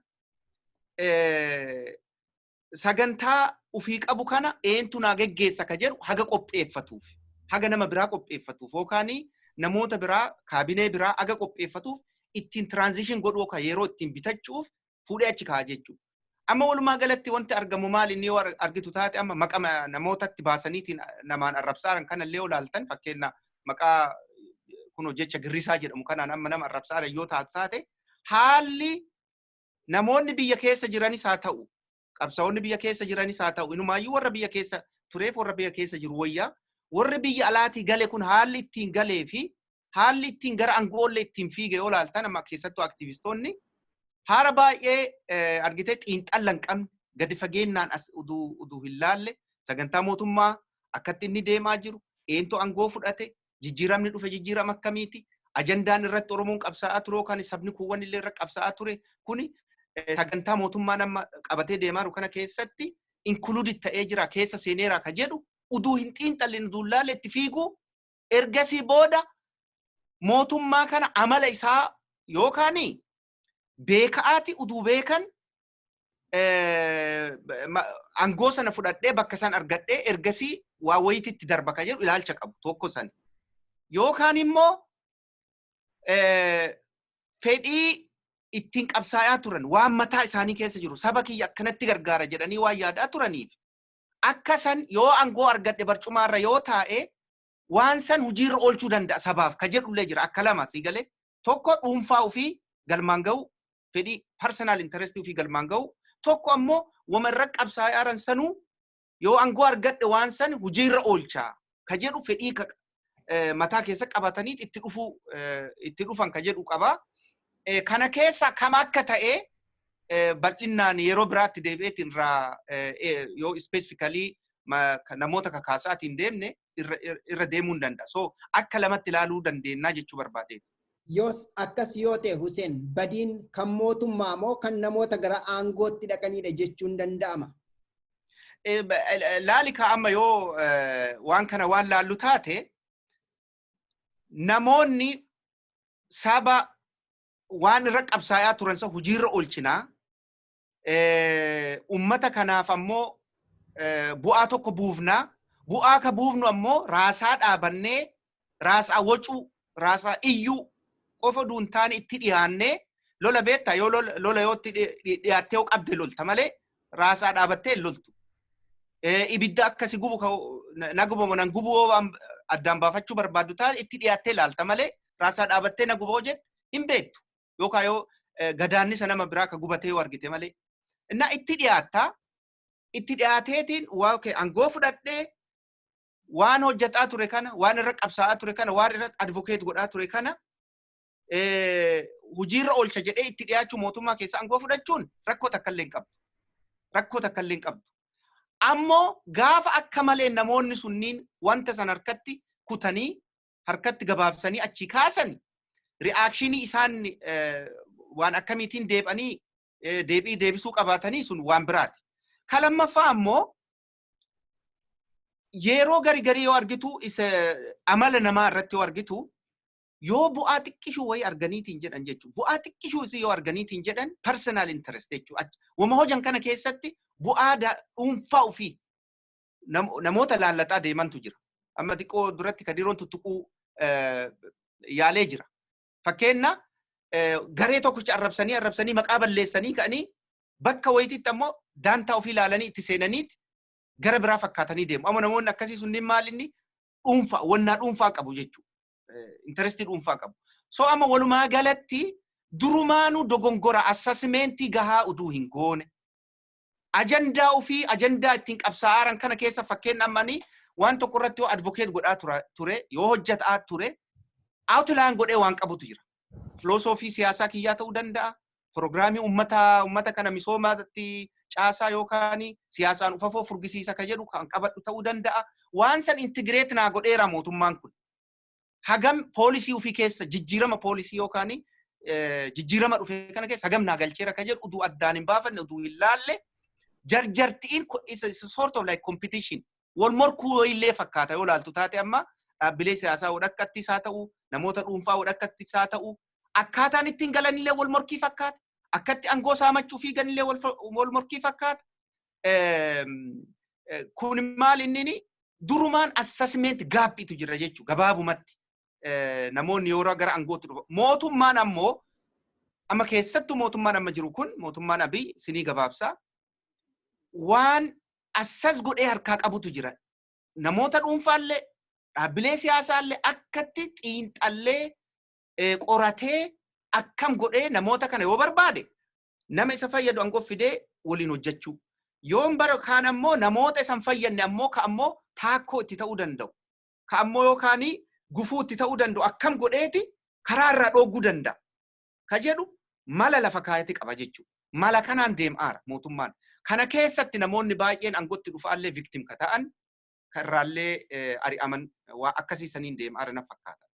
Sagantaa ufii qabu kana eentu naa geggeessa ka jedhu haga qopheeffatuuf, haga nama biraa qopheeffatuuf yookaan namoota biraa, kaabinee biraa haga qopheeffatuuf, ittiin transition godhuu yookaan yeroo ittiin bitachuuf fuudhee achi kaa'a jechuudha. Amma walumaa galatti wanti argamu maal? Inni yoo argitu taate, amma maqaa namootatti baasaniitiin namaan arrabsaaran kanallee yoo ilaaltan, fakkeenya maqaa kun jecha girrisaa jedhamu kanaan amma nama arrabsaaran yoo taatu taate, haalli namoonni biyya keessa jiranis haa ta'u, qabsaa'onni biyya keessa jiranis haa ta'u, inumaayyuu warra biyya keessa tureef warra biyya keessa jiru wayyaa, warri biyya alaatii gale kun haalli ittiin galee fi Haalli ittiin gara aangoollee ittiin fiige yoo laaltan, amma keessattuu aktivistoonni haara baay'ee argitee xiinxalla hin qabne, gadi fageennaan as uduu hin laalle, sagantaa mootummaa akkatti inni deemaa jiru, eentu aangoo fudhate, jijjiiramni dhufe jijjiirama akkamiiti, ajandaan irratti Oromoon qabsaa'aa ture yookaan sabni kuuwwan illee irra qabsaa'aa ture kuni sagantaa mootummaa nama qabatee deemaa jiru kana keessatti include ta'ee jira, keessa seeneera ka jedhu uduu hin xiinxallin, uduu hin laalle itti fiiguu. Ergasii booda mootummaa kana amala isaa yookaan beeka'aati uduu beekan aangoo sana fudhadhee bakka san argadhee ergasii waa wayititti darba ka jedhu ilaalcha qabu tokko sani. Yookaan immoo fedhii ittiin qabsaa'aa turan, waan mataa isaanii keessa jiru, saba kiyya akkanatti gargaara jedhanii waan yaadaa turaniif, akka san yoo aangoo argadhe, barcumaarra yoo taa'e, waan san hojiirra oolchuu danda'a sabaaf ka jedhullee jira. Akka lama sii galee, tokko dhuunfaa ofii galmaan ga'u, fedhii personal interest ofii galmaan ga'u, tokko ammoo wama irra qabsaa'aa jiran sanuu yoo aangoo argadhe waan san hojiirra oolchaa ka jedhu fedhii mataa keessa qabatanii itti dhufuu itti dhufan ka jedhu qaba. Kana keessa kam akka ta'e bal'inaan yeroo biraatti deebi'eetiin irraa yoo specifically namoota kakaasaatiin deemne irra deemuu hin danda'a. So akka lamatti ilaaluu dandeennaa jechuu barbaadeeti. Yoos akkas yoo ta'e, Hussein, badiin kan mootummaa moo kan namoota gara aangootti dhaqanidha jechuun danda'ama? Laali ka, amma yoo waan kana waan laallu taate, namoonni saba waan irra qabsaa'aa turan san hojiirra oolchinaa, ummata kanaaf ammoo bu'aa tokko buufnaa, bu'aa ka buufnu ammoo raasaa dhaabannee, raasaa wacuu, raasaa iyyuu qofa duun taane, itti dhiyaannee lola beektaa, yoo lola yoo itti dhiyaattee yoo qabde lolta malee raasaa dhaabattee hin loltu. Ibidda akkasi gubu na gubamu nan gubu yoo addaan baafachuu barbaaddu taate, itti dhiyaattee ilaalta malee raasaa dhaabattee na guba hojjette hin beektu. Yookaan yoo gadaannisa nama biraa ka gubatee yoo argite malee. Innaa itti dhiyaattaa, itti dhiyaateetiin waa aangoo fudhadhee waan hojjetaa ture kana, waan irra qabsaa'aa ture kana, waan irra advocate godhaa ture kana hojiirra oolcha jedhee itti dhiyaachuu, mootummaa keessa aangoo fudhachuun rakkoo takka illee hin qabdu. Rakkoo takka illee hin qabdu. Ammoo gaafa akka malee namoonni sunniin wanta san harkatti kutanii, harkatti gabaabsanii achi kaasan, reaction isaan waan akkamiitiin deebanii deebii deebisuu qabaatanii sun waan biraati. Ka lammaffaa ammoo yeroo gari garii yoo argitu, isa amala namaa irratti yoo argitu, yoo bu'aa xiqqishuu wayii arganiitiin jedhan jechuudha. Bu'aa xiqqishuu isii yoo arganiitiin jedhan, personal interest jechuudha. Wama hojan kana keessatti bu'aa dhuunfaa ofii namoota laallataa deemantu jira. Amma xiqqoo duratti Kadiroon tuttuquu yaalee jira. Fakkeenna garee tokkicha arrabsanii arrabsanii, maqaa balleessanii ka'anii, bakka wayititti ammoo daantaa ofii ilaalanii itti seenaniiti gara biraa fakkaatanii deemu. Amma namoonni akkasii sunniin maal inni dhuunfaa wannaa dhuunfaa qabu jechuudha. Interest dhuunfaa qabu. So amma walumaa galatti durumaanuu dogongora assessment gahaa uduu hin goone. Ajandaa ofii, ajandaa ittiin qabsaa'aaran kana keessa, fakkeenya ammanii waan tokko irratti yoo advocate godhaa ture, yoo hojjetaa ture, outline godhee waan qabutu jira. Filosoofii siyaasaa kiyyaa ta'uu danda'a. Proogiraamii ummata kana misoomatti caasaa yookaan siyaasaan ufafoo furgisiisa ka jedhu kan qabadhu ta'uu danda'a. Waan san integrate naa godheera mootummaan kun. Hagam policy ofii keessa, jijjiirama policy yookaan jijjiirama dhufe kana keessa hagam naa galcheera ka jedhu utuu addaan hin baafanne, utuu hin laalle, jarjartiin is a sort of like competition. Wal morkuu illee fakkaata yoo laaltu taate. Amma dhaabbilee siyaasaa wadhakkattis haa ta'u, namoota dhuunfaa wadhakkattis haa ta'u, akkaataan ittiin galanillee wal morkii fakkaata. Akkatti aangoo saamachuu fiiganillee wal morkii fakkaata. Kun maal inni durumaan assessment gapiitu jira jechuudha gabaabumatti. Namoonni yeroo gara aangootti dhufa. Mootummaan ammoo amma, keessattuu mootummaan amma jiru kun, mootummaan Abiy, sinii gabaabsaa, waan assess godhee harkaa qabutu jira. Namoota dhuunfaallee dhaabbilee siyaasaallee akkatti xiinxallee qoratee akkam godhee namoota kana yoo barbaade nama isa fayyadu aangoo fidee waliin hojjechuu. Yoon bara kaan ammoo namoota isan fayyadne ammoo ka ammoo taakkoo itti ta'uu danda'u. Ka ammoo yookaan Gufuu itti ta'uu danda'u akkam godheeti karaa irraa dhooguu danda'a ka jedhu mala lafa kaayate qaba jechuudha. Mala kanaan deemaara mootummaan. Kana keessatti namoonni baay'een aangootti dhufaallee victim ka ta'an, kan irraallee ari'aman, waa akkasiisaniin deemaara na fakkaata.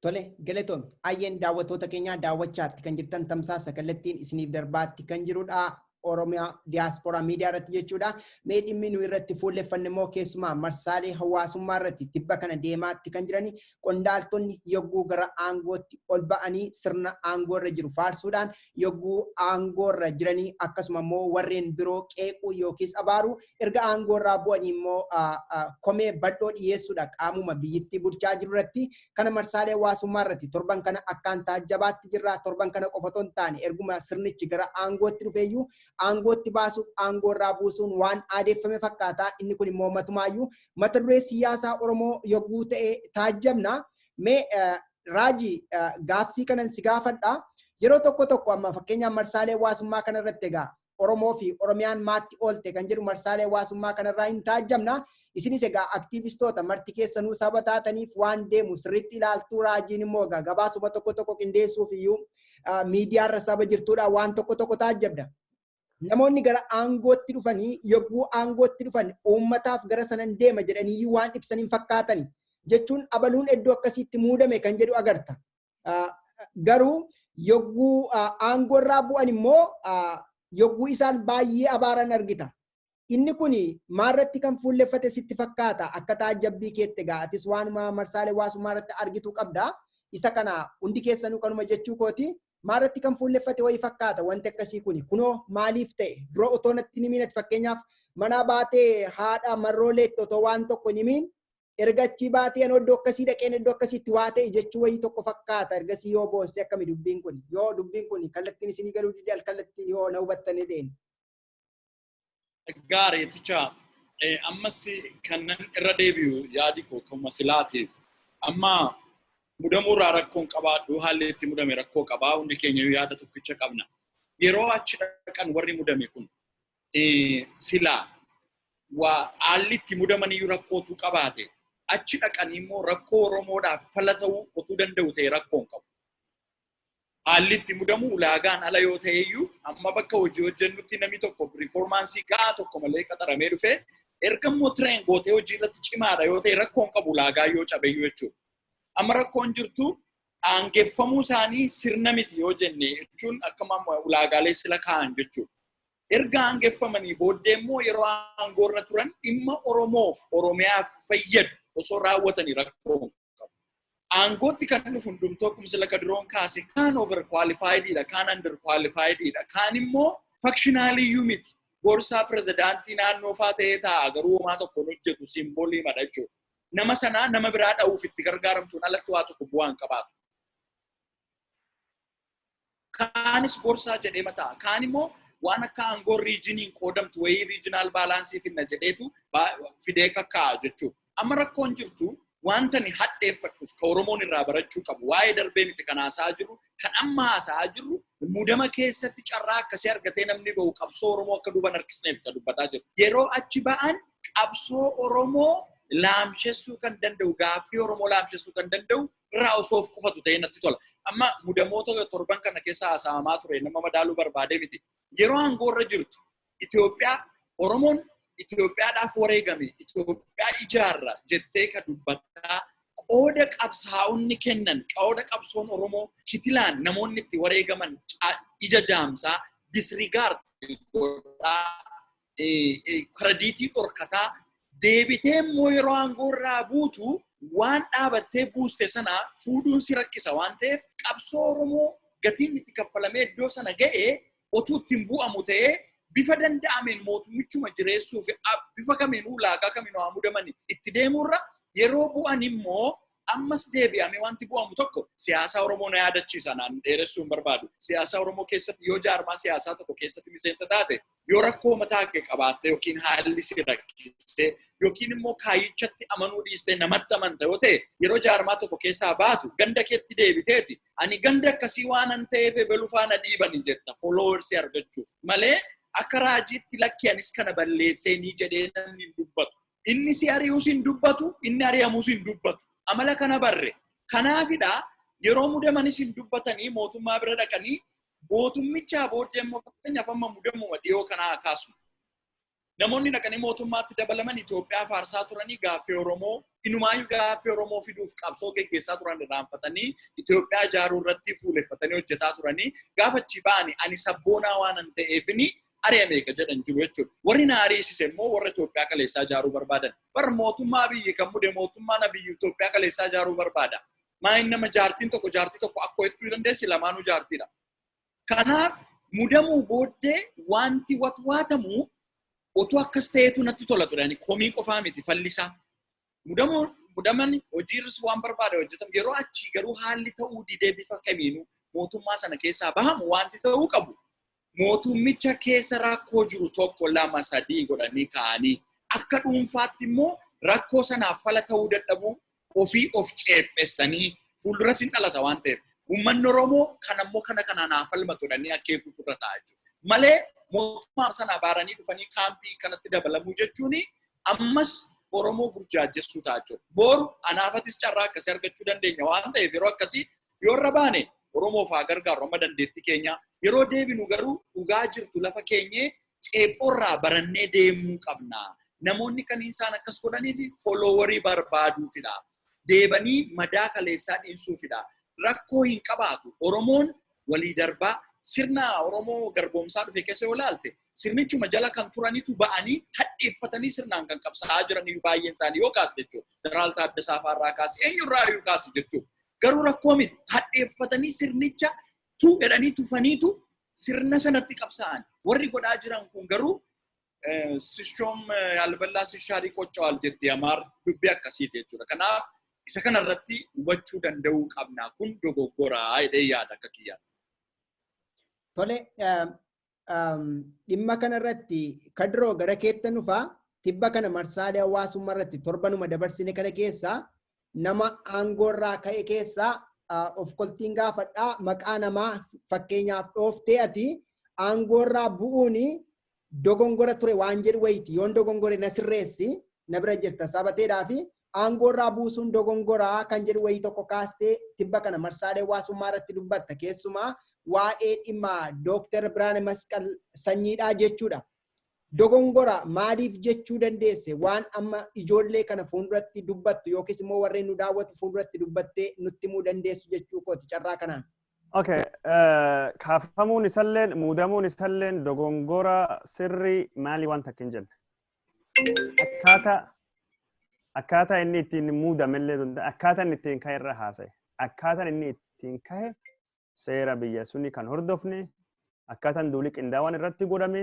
Tole, galatoom. Ayyeen, daawwattoota keenyaa, daawwachaatti kan jirtan tamsaasa kallattiin isiniif darbaatti kan jirudha. Oromiyaa Diyaaspooraa Miidiyaa irratti jechuudha. Mee dhimmi nu irratti fuulleffanne immoo keessumaa marsaalee hawaasummaa irratti tibba kana deemaatti kan jirani, qondaaltonni yogguu gara aangootti ol ba'anii sirna aangoo irra jiru faarsuudhaan, yogguu aangoo irra jiranii akkasuma immoo warreen biroo qeequu yookiis abaaru, erga aangoo irraa bu'anii immoo komee bal'oo dhiyeessuudha qaamuma biyyittii bulchaa jiru irratti. Kana marsaalee hawaasummaa irratti torban kana akkaan taajjabaatti jirra. Torban kana qofa otoo hin taane, erguma sirnichi gara aangootti dhufeeyyuu aangootti baasuuf aangoo irraa buusuun waan aadeeffame fakkaata. Inni kun immoo matumaayyuu mata duree siyaasaa Oromoo yogguu ta'e taajjabna. Mee Raajii, gaaffii kanan si gaafadha. Yeroo tokko tokko amma fakkeenyaaf marsaalee hawaasummaa kanarratti egaa Oromoo fi Oromiyaan maatti oolte kan jedhu marsaalee hawaasummaa kanarraa hin taajjabna. Isinis egaa aktiivistoota marti keessanuu saba taataniif waan deemu sirriitti ilaaltuu. Raajiin immoo egaa gabaasuma tokko tokko qindeessuuf iyyuu miidiyaarra saba jirtuudha, waan tokko tokko taajjabda. Namoonni gara aangootti dhufanii, yogguu aangootti dhufan uummataaf gara sanan deema jedhanii waan ibsaniin fakkaatani. Jechuun abaluun iddoo akkasiitti muudame kan jedhu agarta. Garuu yogguu aangoo irraa bu'an immoo yogguu isaan baay'ee abaaran argita. Inni kun maalirratti kan fuulleffate sitti fakkaata? Akka taajjabbii keetti egaa atis waanuma marsaalee hawaasummaa irratti argitu qabda. Isa kana hundi keessanuu kanuma jechuu kooti. Maalirratti kan fuulleffate wayii fakkaata wanti akkasii kuni? Kunoo maaliif ta'e? Dura otoo natti ni himiin, fakkeenyaaf mana baatee haadha marrooleetti otoo waan tokko hin himiin, erga achii baatee ani iddoo akkasii dhaqeen iddoo akkasiitti waa ta'e jechuu wayii tokko fakkaata. Ergasii yoo boosse akkami dubbiin kun? Yoo dubbiin kun kallattiin isinii galuu dide, kallattiin yoo na hubattanii deemu. Gaarii ticha, ammas kan nan irra deebi'u yaadi koo kan silaati. Amma mudamuurraa rakkoon qabaadhu, haalli itti mudame rakkoo qabaa, hundi keenya yaada tokkicha qabna. Yeroo achi dhaqan warri mudame kun silaa waa haalli itti mudamaniyyuu rakkootu qabaate, achi dhaqanii immoo rakkoo Oromoodhaaf fala ta'uu otuu danda'u ta'e rakkoon qabu. Haalli itti mudamu ulaagaan ala yoo ta'e iyyuu, amma bakka hojii hojjennutti namni tokko performance gahaa tokko malee qaxaramee dhufee, erga immoo train gootee hojii irratti cimaadha yoo ta'e, rakkoon qabu ulaagaa yoo cabeyyuu jechuudha. Amma rakkoon jirtu aangeffamuu isaanii sirna miti yoo jenne, jechuun akkuma ulaagaalee sila kaa'an jechuudha. Erga aangeffamanii booddee immoo yeroo aangoo irra turan dhimma Oromoof Oromiyaaf fayyadu osoo raawwatanii rakkoon qabu. Aangootti kan dhufu hundumtuu akkuma sila kadiroon kaase, kaan over qualifiedidha, kaan under qualifiedidha, kaan immoo functionaliyyuu miti. Gorsaa pirezidaantii naannoo faa ta'ee taa'a, garuu homaa tokko hin hojjetu, symbolii madha jechuudha. Nama sanaa nama biraa dha'uuf itti gargaaramtuun alatti waa tokko bu'aa hin qabaatu. Kaanis gorsaa jedhee mataa. Kaan immoo waan akka aangoo regioniin qoodamtu wayii, regional balance finna jedheetu fidee kakkaa'a jechuudha. Amma rakkoon jirtu wanta ni hadheeffadhuuf ka Oromoon irraa barachuu qabu waa'ee darbee miti kan haasa'aa jirru. Kan amma haasa'aa jirru, mudama keessatti carraa akkasii argatee namni bahu qabsoo Oromoo akka duuban harkisneef kan dubbataa jiru. Yeroo achi ba'an qabsoo Oromoo laamshessuu kan danda'u, gaaffii Oromoo laamshessuu kan danda'u irraa osoo of qufatu ta'ee natti tola. Amma mudamoota torban kana keessa haasa'amaa ture nama madaaluu barbaadee miti. Yeroo aangoo irra jirtu Itoophiyaa, Oromoon Itoophiyaadhaaf wareegame, Itoophiyaa ijaarra jettee ka dubbataa, qooda qabsaa'onni kennan, qooda qabsoon Oromoo kitilaan namoonni itti wareegaman ija jaamsaa, disregard godhaa, credit dhorkataa deebitee immoo yeroo aangoo irraa buutu waan dhaabattee buuste sana fuudhuun si rakkisa waan ta'eef, qabsoo Oromoo gatiin itti kaffalamee iddoo sana ga'ee otuu ittiin bu'amu ta'ee, bifa danda'ameen mootummichuma jireessuu fi bifa kamiinuu, ulaagaa kamiinuu haa mudamani, itti deemurra, yeroo bu'an immoo ammas deebi'amee wanti bu'amu tokko siyaasa Oromoo na yaadachiisa, naan dheeressuu hin barbaadu. Siyaasa Oromoo keessatti yoo jaarmaa siyaasaa tokko keessatti miseensa taate, yoo rakkoo mataa kee qabaatte yookiin haalli si rakkisee yookiin immoo kaayyichatti amanuu dhiistee namatti amanta yoo ta'e, yeroo jaarmaa tokko keessaa baatu ganda keetti deebiteeti ani ganda akkasii waan an ta'eef ebelu faana dhiibani jetta followersii argachuuf malee, akka Raajiitti lakki anis kana balleessee ni jedhee namni hin dubbatu. Inni si ari'uus hin dubbatu, inni ari'amuus hin dubbatu. Amala kana barre. Kanaafidha yeroo mudamanis hin dubbatanii mootummaa bira dhaqanii mootummichaa booddee immoo fakkeenyaaf amma mudamuma dhiyoo kanaa kaasu. Namoonni dhaqanii mootummaatti dabalaman Itoophiyaa faarsaa turanii gaaffii Oromoo inumaayyuu gaaffii Oromoo fiduuf qabsoo geggeessaa turan irraanfatanii Itoophiyaa ijaaruu irratti fuuleffatanii hojjetaa turanii gaafa achi ba'anii ani sabboonaa waanan ta'eefini ari'ame ka jedhan jiru jechuudha. Warri na ariisise immoo warra Itoophiyaa kaleessaa ijaaruu barbaadan. Warra mootummaa biyyi kan mude mootummaan biyyi Itoophiyaa kaleessaa ijaaruu barbaada. Maayin nama jaartiin tokko jaartii tokko akkoo jechuu dandeessi lamaanuu jaartiidha. Kanaaf mudamuu booddee wanti watwaatamu otoo akkas ta'eetu natti tola ture. Ani komii qofaa miti fallisaa. Mudamuu mudaman hojiirris waan barbaade hojjetamu yeroo achii garuu haalli ta'uu didee bifa kamiinuu mootummaa sana keessaa bahamu wanti ta'uu qabu. Mootummicha keessa rakkoo jiru tokko lama sadii godhanii ka'anii akka dhuunfaatti immoo rakkoo sanaaf fala ta'uu dadhabuu ofii of ceephessanii fuulduras hin dhalata waan ta'eef uummanni Oromoo kan ammoo kana kanaan haa falmatu jedhanii akeekuutu irra ta'a jechuudha. Malee mootummaa sana abaaranii dhufanii kaampii kanatti dabalamuu jechuun ammas Oromoo burjaajessuu ta'a jechuudha. Boru anaafatis carraa akkasii argachuu dandeenya waan ta'eef yeroo akkasii yoo irra baane Oromoof haa gargaaru amma dandeettii keenya. Yeroo deebinu garuu dhugaa jirtu lafa keenyee ceephoorraa barannee deemuu qabna. Namoonni kan isaan akkas godhaniif followerii barbaaduufidha. Deebanii madaa kaleessaa dhiinsuufidha. Rakkoo hin qabaatu. Oromoon walii darbaa sirna Oromoo garboomsaa dhufe keessa yoo ilaalte sirnichuma jala kan turanitu ba'anii hadheeffatanii sirnaan kan qabsaa'aa jiranii baay'een isaanii yoo kaase jechuudha. Jeneraal Taaddasaa Faarraa kaase eenyurraa iyyuu kaase jechuudha. Garuu rakkoo miti hadheeffatanii sirnicha tu jedhanii tufaniitu sirna sanatti qabsaa'an. Warri godhaa jiran kun garuu sishoom yaalballaa sishaarii qoccawal jetti Amaar dubbii akkasiiti jechuudha. Kanaaf isa kanarratti hubachuu danda'uu qabna. Kun dogoggoraa jedhee yaada akka kiyyaatti. Tole, dhimma kanarratti Kadiroo gara keetta dhufaa tibba kana marsaalee hawaasummaa irratti torbanuma dabarsine kana keessa nama aangoorraa ka'e keessaa of koltiin gaafadhaa maqaa namaa fakkeenyaaf dhooftee ati aangoorraa bu'uun dogongora ture waan jedhu wayiiti yoon dogongore na sirreessi na bira jirta sabateedhaa fi aangoorraa buusuun dogongoraa kan jedhu wayii tokko kaastee tibba kana marsaalee hawaasummaa irratti dubbatta keessumaa waa'ee dhimma Dooktar Birhaane Masqal sanyiidhaa jechuudha. Dogongora maaliif jechuu dandeesse waan amma ijoollee kana fuulduratti dubbattu yookiis immoo warreen nu daawwatu fuulduratti dubbattee nutti himuu dandeessu jechuu kooti carraa kanaan. Okay, kaafamuun isalleen muudamuun isalleen dogongora sirrii maalii waan takka hin jenne. Akkaataa inni ittiin muudamellee akkaataa inni ittiin ka'e irra haasa'e akkaataan inni ittiin ka'e seera biyya suni kan hordofne akkaataan duuli qindaawaan irratti godhame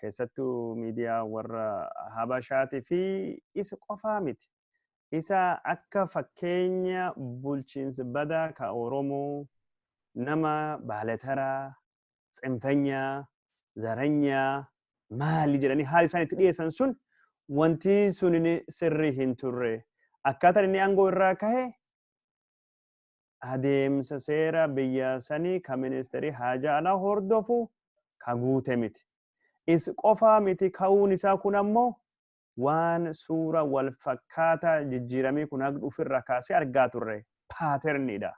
keessattuu miidiyaa warra Habashaatii fi isa qofaa miti. Isa akka fakkeenya bulchiinsa badaa ka Oromoo nama baalataraa, tsinfanyaa, zaranyaa maali jedhanii haali isaan itti dhiyeessan sun wanti sun sirrii hin turre. Akkaataan inni aangoo irraa kahe adeemsa seera biyya sanii ka ministeerii haajaa alaa hordofu ka guute miti. Is qofaa miti ka'uun isaa kun ammoo waan suura wal fakkaataa jijjiiramee kun haga dhufirra kaasee argaa turre patterniidha.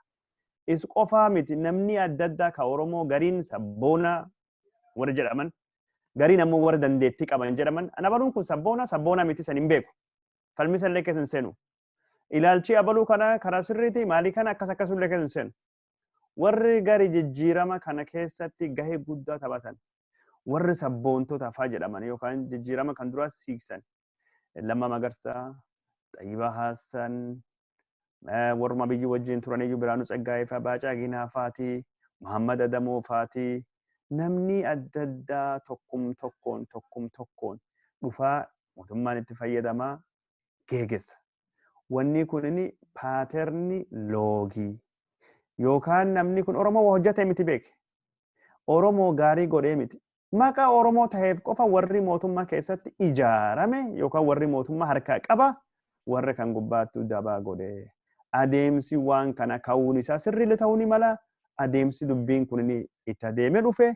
Is qofaa miti namni adda addaa ka Oromoo gariin sabboonaa warra jedhaman gariin ammoo warra dandeettii qaban jedhaman ana baluun kun sabboonaa sabboonaa miti san hin beeku. Falmisa illee keessa hin seenu. Ilaalchi abaluu kana karaa sirriiti maalii kana akkas akkasullee keessa hin seenu. Warri gari jijjiirama kana keessatti gahee guddaa taphatan. Warri sabboontota faa jedhaman yookaan jijjiirama kan duraa siiksan. Lammaa Magarsaa, Xayyibaa Haassan, warruma biyyi wajjin turaniyyuu Biraanuu Tsaggaayee faa, Baacaa Ginaa faati, Muhammad Adamoo faati. Namni adda addaa tokkum tokkoon tokkum tokkoon dhufaa mootummaan itti fayyadamaa geegessa. Wanni kun inni pattern loogii yookaan namni kun Oromoo hojjete miti beeke. Oromoo gaarii godhee miti. Maqaa Oromoo ta'eef qofa warri mootummaa keessatti ijaarame yookaan warri mootummaa harkaa qaba warra kan gubbaattuu dabaa godhe. Adeemsi waan kana ka'uun isaa sirriilee ta'uu ni mala. Adeemsi dubbiin kun itti adeemee dhufe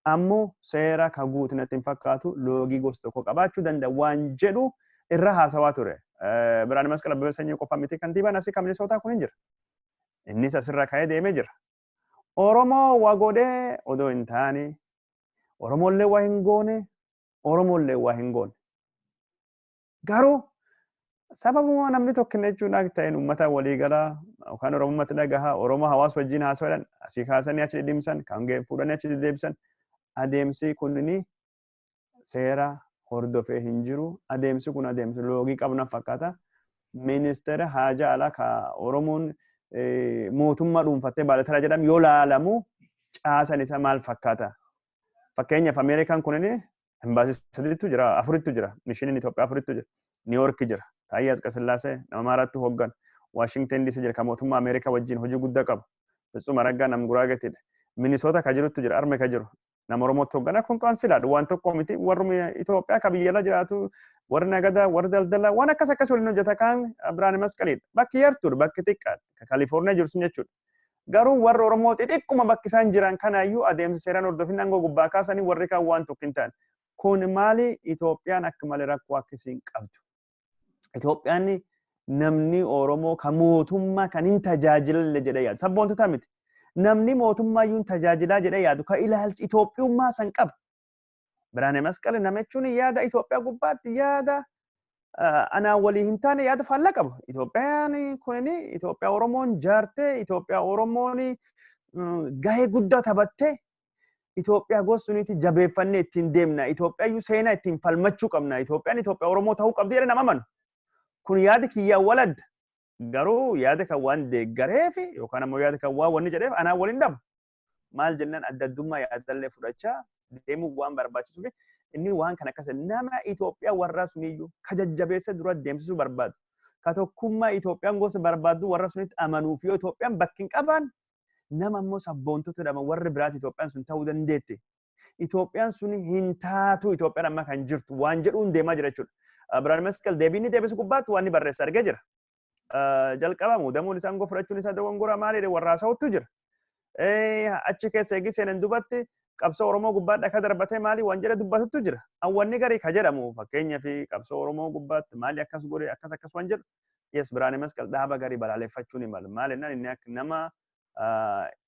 ammoo seera ka guutu natti hin fakkaatu loogii gosa tokko qabaachuu danda'a waan jedhu Irra haasawaa ture. Birhaane Masqal Abbabee Sanyii qofa miti, kantiibaan asii kan Minisootaa kun hin jira. Innis asirra ka'ee deemee jira. Oromoo waa godhee odoo hin taane, Oromoollee waa hin goone, Oromoollee waa hin goone. Garuu sababuma namni tokko jechuun akka ta'een uummata waliigalaa yookaan Oromummaatti dhagahaa, Oromoo hawaasa wajjin haasawaan asii kaasanii achi dhidhimsan, kan fuudhanii achi deddeebisan, adeemsi kunini seera hordofee hin jiru. Adeemsi kun adeemsi loogii qabna fakkaata. Ministeera haajaa alaa ka Oromoon mootummaa dhuunfattee baalateraa jedhamu yoo laalamu caasan isaa maal fakkaata? Fakkeenyaaf, Ameerikaan kunini embaasii sadiitu jira, afuritu jira. Mishiniin Itoophiyaa afuritu jira. New York jira. Taayyee Asqasillaasee nama Amaaraatti hooggan. Washington DC jira, kan mootummaa Ameerikaa wajjin hojii guddaa qabu. Fitsum Araggaa nam Guraageetidha. Minisoota ka jirutu jira, arme ka jiru. Nama Oromootti hooggana kun qaansilaadha. Waan tokko miti, warri Itoophiyaa ka biyya ala jiraatu, warri nagada, warri daldala, waan akkas akkas waliin hojjeta kaan Birhaane Masqaliidha. Bakki yartuudha, bakki xiqqaadha. Ka Kaalifoorniyaa jiru sun jechuudha. Garuu warri Oromoo xixiqquma bakki isaan jiran kanaayyuu adeemsa seeraan hordofin aangoo gubbaa kaasanii warri kaan waan tokko hin taane. Kun maali? Itoophiyaan akka malee rakkoo akkasiin qabdu. Itoophiyaan namni Oromoo kan mootummaa kan hin tajaajilalle jedhee yaadu. Sabboontota miti. Namni mootummaa iyyuu hin tajaajilaa jedhee yaadu kan ilaalchi Itoophiyummaa san qaba. Birhaane Masqal nama jechuun yaada Itoophiyaa gubbaatti yaada anaan walii hin taane, yaada faallaa qabu. Itoophiyaan kunini Itoophiyaa Oromoon jaartee, Itoophiyaa Oromoon gahee guddaa taphattee, Itoophiyaa gosuunitti jabeeffannee ittiin deemna. Itoophiyaa iyyuu seenaa ittiin falmachuu qabna. Itoophiyaan Itoophiyaa Oromoo ta'uu qabdi jedhee nama amanu. Kun yaada kiyyaan waladda. Garuu yaada kan waan deeggareef yookaan ammoo yaada kan waan wanni jedheef anaan waliin dhabu. Maal jennaan, adda addummaa yaadallee fudhachaa deemuu waan barbaachisuuf inni waan kana akkas nama Itoophiyaa warra suniyyuu ka jajjabeessa dura deemsisuu barbaadu. Ka tokkummaa Itoophiyaan gosa barbaaddu warra sunitti amanuuf yoo Itoophiyaan bakki hin qabaan, nama ammoo sabboontota jedhama warri biraati Itoophiyaan sun ta'uu dandeette. Itoophiyaan sun hin taatu, Itoophiyaan amma kan jirtu waan jedhuun deemaa jira jechuudha. Birhaane Masqal deebii inni deebisu gubbaatti waan inni barreesse argee jira. Jalqaba muudamuun isaa, aangoo fudhachuun isaa dogongora maali warra haasa'utu jira. Achi keessa eegi seenan dubatti qabsoo Oromoo gubbaatti akka darbatee maali waan jedhe dubbatutu jira. Wanni garii ka jedhamu, fakkeenyaa fi qabsoo Oromoo gubbaatti maali akkas godhe, akkas akkas waan jedhu. Yes, Birhaane Masqal dhaaba garii balaaleffachuu ni mala. Maal jennaan, inni akka nama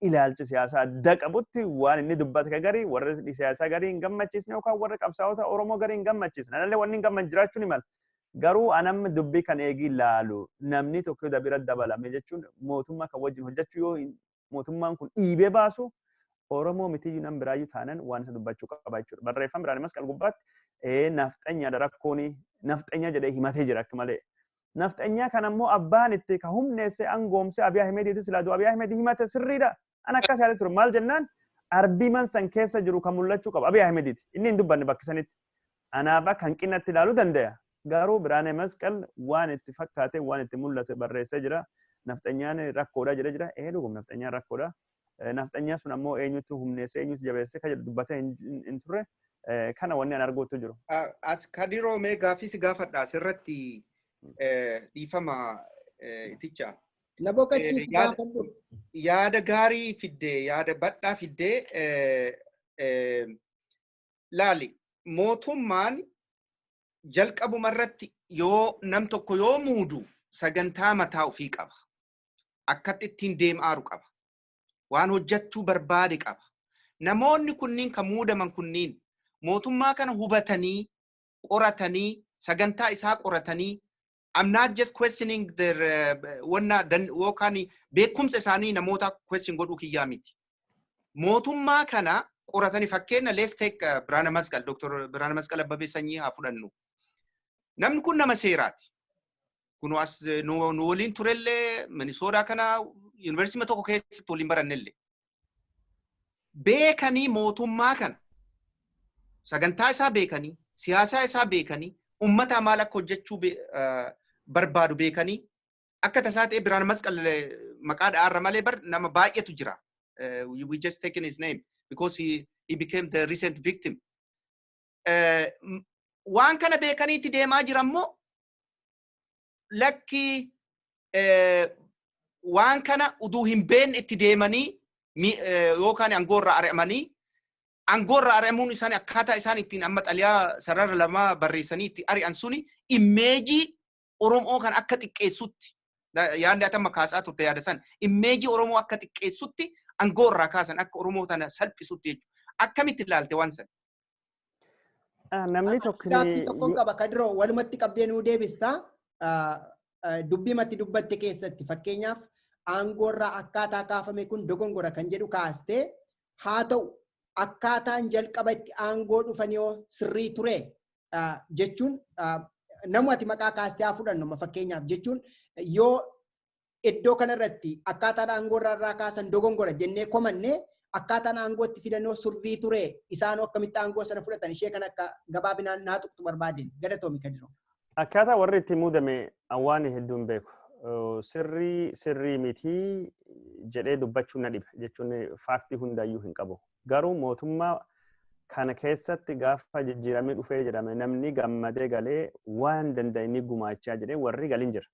ilaalcha siyaasaa adda qabutti waan inni dubbate ka garii warri siyaasaa garii hin gammachiisne yookaan warri qabsaa'ota Oromoo garii hin gammachiisne. Anallee wanni hin gammachiisne jiraachuu ni mala. Garuu anamma dubbii kan eegii ilaalu, namni tokko bira dabalame jechuun mootummaa kan wajjin hojjechuu yoo mootummaan kun dhiibee baasu, Oromoo mitiyyuu nam biraayyuu taanan waan isa dubbachuu qaba jechuudha. Barreeffama Birhaane Masqal gubbaatti nafxanyaadha, rakkoon nafxanyaa jedhee himatee jira akka malee. Nafxanyaa kan ammoo abbaan itti ka humneesse angoomse Abiy Ahimediitis laadu Abiy Ahimedii himate sirriidha. An akkas yaadee ture. Maal jennaan, arbii man san keessa jiru kan mul'achuu qaba Abiy Ahimediiti. Inni hin dubbanne bakki sanitti. Anaaf akka hanqinatti ilaaluu danda'a. Garuu Birhaane Masqal waan itti fakkaate, waan itti mul'ate barreessee jira. Nafxanyaan rakkoodha jedhee jira. Ee, dhugum nafxanyaan rakkoodha. Nafxanyaa sun ammoo eenyutu humneessee, eenyutu jabeessee kan jedhu dubbatee hin turre. Kana wanni an arguutu jiru. As Kadiroo, mee gaaffii si gaafadha asirratti, dhiifama iticha. Na boqochiisu, gaafadhu. Yaada gaarii fiddee, yaada bal'aa fiddee. Laali, mootummaan jalqabuma irratti yoo nam tokko yoo muudu sagantaa mataa ofii qaba. Akkatti ittiin deemaaru qaba. Waan hojjechuu barbaade qaba. Namoonni kunniin kan muudaman kunniin mootummaa kana hubatanii, qoratanii, sagantaa isaa qoratanii, I'm not just questioning their wanna yookaan beekumsa isaanii namoota question godhuu kiyyaa miti. Mootummaa kana qoratanii, fakkeenya, let's take Birhaane Masqal, Dr. Birhaane Masqal Abbabee Sanyii haa fudhannu. Namni kun nama seeraati. Kun as nu waliin turellee, Minisoodaa kana yuunivarsiitii tokko keessatti waliin barannellee. Beekanii mootummaa kana, sagantaa isaa beekanii, siyaasaa isaa beekanii, ummata maal akka hojjechuu barbaadu beekanii, akka tasaa ta'e Birhaane Masqal maqaa dha'aarra malee bar nama baay'eetu jira. We just taken his name because he became the recent victim. Waan kana beekaniitti deemaa jira immoo lakki, waan kana uduu hin beekne itti deemanii yookaan aangoorraa ari'amanii, aangoorraa ari'amuun isaanii akkaataa isaan ittiin amma xaliyaa sarara lamaa barreessanii itti ari'an suni Image Oromoo kan akka xiqqeessutti, yaadni ati amma kaasaa turte yaada san, image Oromoo akka xiqqeessutti aangoo irraa kaasan, akka Oromoo tana salphisutti jechuudha. Akkamitti ilaalte waan sana? Namni tokko Gaaffii tokkoon qaba, Kadiroo, walumatti qabdee nuu deebistaa. Dubbii matti dubbatte keessatti, fakkeenyaaf, aangoorraa akkaataa kaafame kun dogongora kan jedhu kaastee, haa ta'u, akkaataan jalqaba itti aangoo dhufan yoo sirrii ture jechuun, namu ati maqaa kaastee haa fudhannu, fakkeenyaaf, jechuun yoo iddoo kanarratti akkaataan aangoo irraa kaasan dogongora jennee komanne, akkaataan aangoo itti fidannoo sirrii ture, isaanoo akkamitti aangoo sana fudhatan, ishee kan akka gabaabinaan naa tuqxu barbaadeen. Galatoomi, Kadiroo. Akkaataa warri itti muudame waan hedduun beeku. Sirrii sirrii mitii jedhee dubbachuu na dhiba, jechuun fact hundaayyuu hin qabu. Garuu mootummaa kana keessatti gaafa jijjiiramee dhufee jedhame, namni gammadee galee waan danda'e ni gumaachaa jedhee warri galiin jira.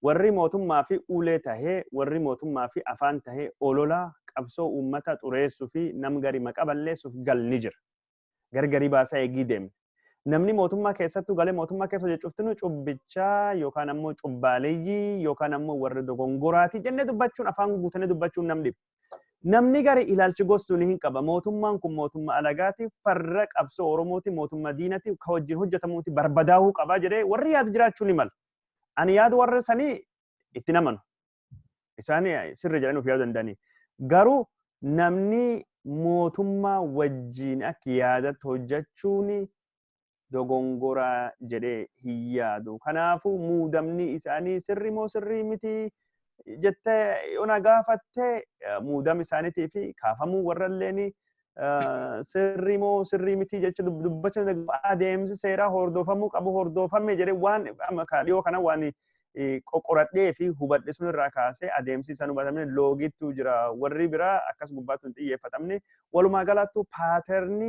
Warri mootummaa fi ulee tahee, warri mootummaa fi afaan tahee olola qabsoo uummata xureessuu fi nam gari maqaa balleessuuf gal ni jira. Gargarii baasaa eegii deemne. Namni mootummaa keessattuu galee mootummaa keessa hojjechuuftinu cubbichaa yookaan ammoo cubbaaleeyyii yookaan ammoo warri dogongoraatii jennee dubbachuun, afaan guutanii dubbachuun nam dhiba. Namni gari ilaalchi gostuu ni hin qaba. Mootummaan kun mootummaa alagaati, farra qabsoo Oromooti, mootummaa diinati, ka wajjin hojjetamuuti, barbadaa'uu qaba jedhee warri yaadu jiraachuu ni mala. Ani yaadu warra sanii itti namanu. Isaan sirri jedhanii of yaaduu danda'anii. Garuu namni mootummaa wajjin akka yaadatti hojjechuun dogongoraa jedhee hin yaadu. Kanaafuu muudamni isaanii sirri moo sirrii miti jettee yoo na gaafatte, muudama isaaniitii fi kaafamuu warra illeen sirrii moo sirrii miti jecha dubbachuu, adeemsi seeraa hordofamuu qabu hordofame jedhee waan dhiyoo kana waan qoqoradhee fi hubadhe sun irraa kaasee, adeemsi isaan hubatamne loogittuu jira, warri biraa akkas gubbaatti hin xiyyeeffatamne. Walumaa galattuu pattern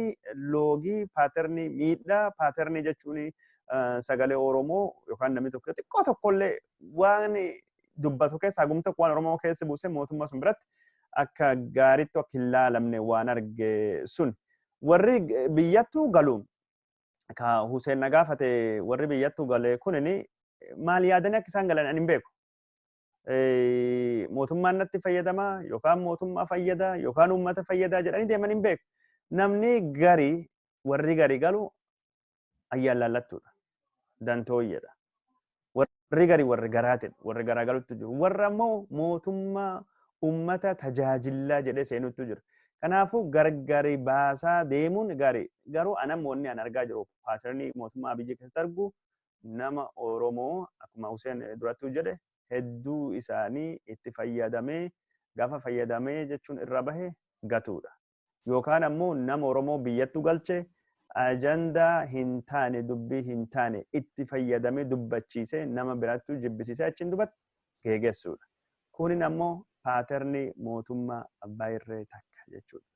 loogii, pattern miidhaa, pattern jechuun sagalee Oromoo yookaan namni tokko xiqqoo tokkollee waan dubbatu keessa hagum tokko waan Oromoo keessa buuse mootummaa sun biratti akka gaariitti akka hin laalamne waan arge sun. Warri biyyattuu galu, ka Hussein na gaafate, warri biyyattuu gale kunini maal yaadanii akka isaan galan ani hin beeku. Mootummaan natti fayyadama yookaan mootummaa fayyada yookaan uummata fayyada jedhanii deeman hin beeku. Namni gari, warri gari galu ayyaan laallattuudha. Dantooyyeedha. Warri gari warri garaatidha. Warri garaa galutti jiru. Warra ammoo mootummaa uummata tajaajilaa jedhee seenutti jira. Kanaafuu gargari baasaa deemuun gaarii. Garuu anammoonni an argaa jiru, pattern mootummaa biyya keessatti argu, nama Oromoo akkuma Hussein durattuu jedhe hedduu isaanii itti fayyadamee, gaafa fayyadamee jechuun irra bahe gatuudha. Yookaan ammoo nama Oromoo biyyattuu galche ajandaa hin taane, dubbii hin taane itti fayyadamee dubbachiisee nama birattuu jibbisiisee achiin dubatti geegessuudha. Kunin ammoo pattern mootummaa abbaa irree takka jechuudha.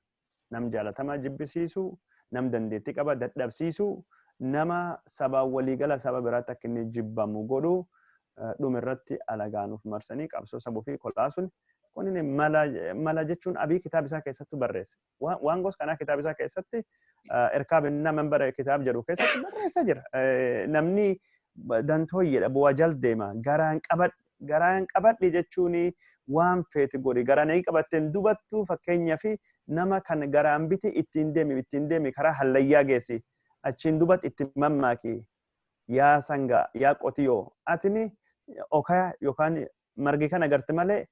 Nam jaalatamaa jibbisiisuu, nam dandeettii qaba dadhabsiisuu, nama sabaan waliigala saba biraatti akka inni jibbamu godhuu, dhuma irratti alagaanuuf marsanii qabsoo sabuu fi kolaasuun kunin mala jechuun Abii kitaaba isaa keessatti barreesse. Waan gosa kanaa kitaaba isaa keessatti, Erkaab Manbara kitaaba jedhu keessatti barreessee jira. Namni dantooyyeedha, bu'aa jal deema, garaan qabadhe, garaan qabadhe jechuun waan feete godhi, garaan eegi qabatteen dubattuu, fakkeenyaa fi nama kan garaan biti ittiin deemi, ittiin deemi, karaa hallayyaa geessi, achiin dubat itti mammaaki: "Yaa sangaa, yaa qotiyoo, atini okaya yookaan margi kana agarte malee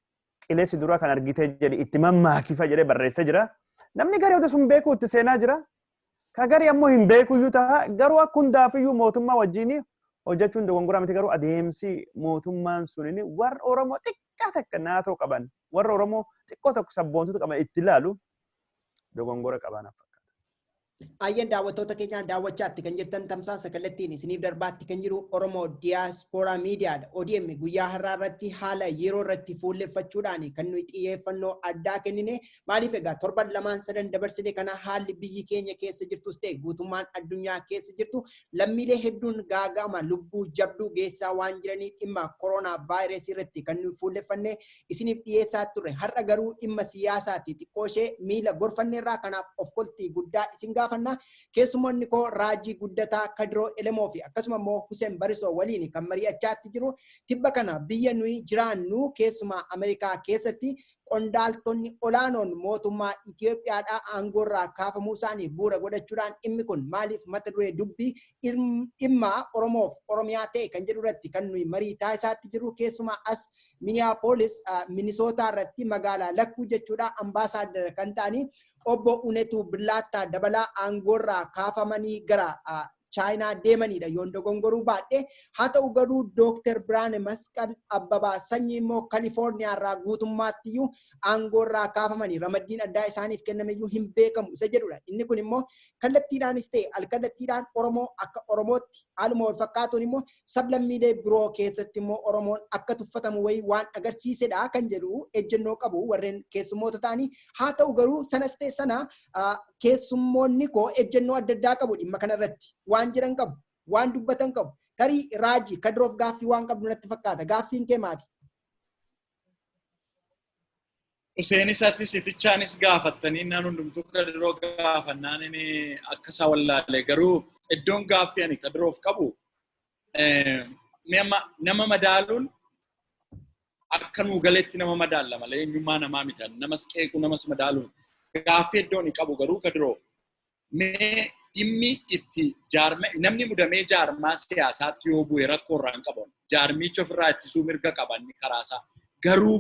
qilleensi duraa kan argitee" jedhi itti mammaakifa jedhee barreessee jira. Namni garii oduu sun beeku itti seenaa jira. Ka garii ammoo hin beekuyyuu ta'a. Garuu akka hundaafiyyuu mootummaa wajjin hojjechuun dogongoraa miti, garuu adeemsi mootummaan sunini warra Oromoo xiqqaa takka naatoo qaban, warra Oromoo xiqqoo tokko sabboontota qaban itti ilaalu dogongora qaban fakkaata. Ayyeen, daawwattoota keenyaa, daawwachaatti kan jirtan tamsaasa kallattiin isiniif darbaatti kan jiru Oromoo Diyaaspooraa Miidiyaadha. ODM guyyaa har'aa irratti haala yeroo irratti fuulleffachuudhaan kan nuyi xiyyeeffannoo addaa kennine. Maaliif egaa, torban lamaan sadan dabarsine kana haalli biyyi keenya keessa jirtus ta'e guutummaan addunyaa keessa jirtu lammiilee hedduun gaaga'ama lubbuu jabduu geessaa waan jiranii, dhimma koronaa vaayirasii irratti kan nuyi fuulleffanne isiniif dhiyeessaa turre. Har'a garuu dhimma siyaasaati xiqqoo ishee miila gorfanneerraa, kanaaf of koltii guddaa isin gaafa. gaafanna. Keessummoonni koo Raajii Guddataa, Kadiroo Elemoo fi akkasuma immoo Hussein Barisoo waliin kan mari'achaatti jiru. Tibba kana biyya nuyi jiraannu keessumaa Ameerikaa keessatti qondaaltonni olaanoon mootummaa Itoophiyaadhaa aangoorraa kaafamuu isaanii bu'uura godhachuudhaan dhimmi kun maaliif mata duree dubbii dhimma Oromoof Oromiyaa ta'e kan jedhu irratti kan nuyi marii taasisaatti jirru. Keessumaa as Minneapolis, Minisootaa irratti magaalaa Lakkuu jechuudha ambaasaaddara kan ta'anii obbo Unetuu Billaattaa Dabalaa aangoorraa kaafamanii gara Chaayinaa deemanidha yoon dogongoruu baadhe. Haa ta'u garuu Dooktar Biraane Masqal Abbabaa Sanyii immoo Kalifoorniyaa irraa guutummaatti iyyuu aangoorraa kaafamanii ramaddiin addaa isaaniif kennameyyuu hin beekamu isa jedhudha. Inni kun immoo kallattiidhaanis ta'e alkallattiidhaan Oromoo akka Oromootti haaluma wal fakkaatuun immoo sablammiilee biroo keessatti immoo Oromoon akka tuffatamu wayii waan agarsiisedha kan jedhu ejjennoo qabu warreen keessummoota ta'anii. Haa ta'u garuu sanas ta'e sana keessummoonni koo ejjennoo adda addaa qabu dhimma kanarratti. Waan jiran qabu, waan dubbatan qabu. Tarii Raajii Kadiroof gaaffii waan qabdu natti fakkaata. Gaaffiin kee maali? Huseenis atis itichaanis gaafattanii naan hundumtuu Kadiroo gaafannaan inni akka isaa wallaalee garuu iddoon gaaffii ani Kadiroof qabu nama madaaluun akka nuu galetti nama madaalla malee eenyummaa namaa miti. Namas qeequu namas madaaluun gaaffii iddoon hin qabu garuu Kadiroo mee dhimmi itti jaarma namni mudamee jaarmaa siyaasaatti yoo bu'e rakkoo irraa hin qaban. Jaarmicha ofirraa ittisuu mirga qaban karaasaa. Garuu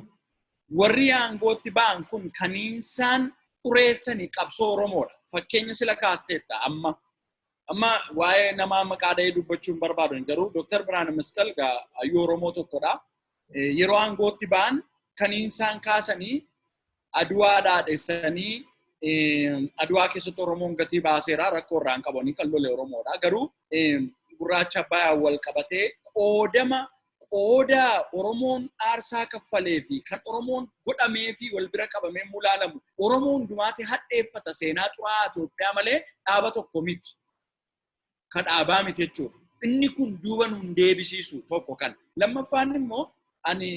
warri aangootti ba'an kun kaniinsaan xureessanii qabsoo Oromoodha. Fakkeenya sila kaasteetta amma. Amma waa'ee namaa maqaa dhahee dubbachuu hin barbaadu. Garuu Dooktar Biraane Masqal hayyuu Oromoo tokkodha. Yeroo aangootti ba'an kaniinsaan kaasanii Aduwaa dhaadhessanii Aduwaa keessatti Oromoon gatii baaseera rakkoo irraa hin qabanii kan lole Oromoodha. Garuu gurraacha Abbaayyaa wal qabatee qoodama qooda Oromoon aarsaa kaffalee fi kan Oromoon godhamee fi wal bira qabamee mulaalamu Oromoon hundumaatti hadheeffata seenaa xuraa'aa Itoophiyaa malee dhaaba tokko miti. Kan dhaabaa miti jechuudha. Inni kun duuba nu hin deebisiisu tokko kan. Lammaffaan immoo ani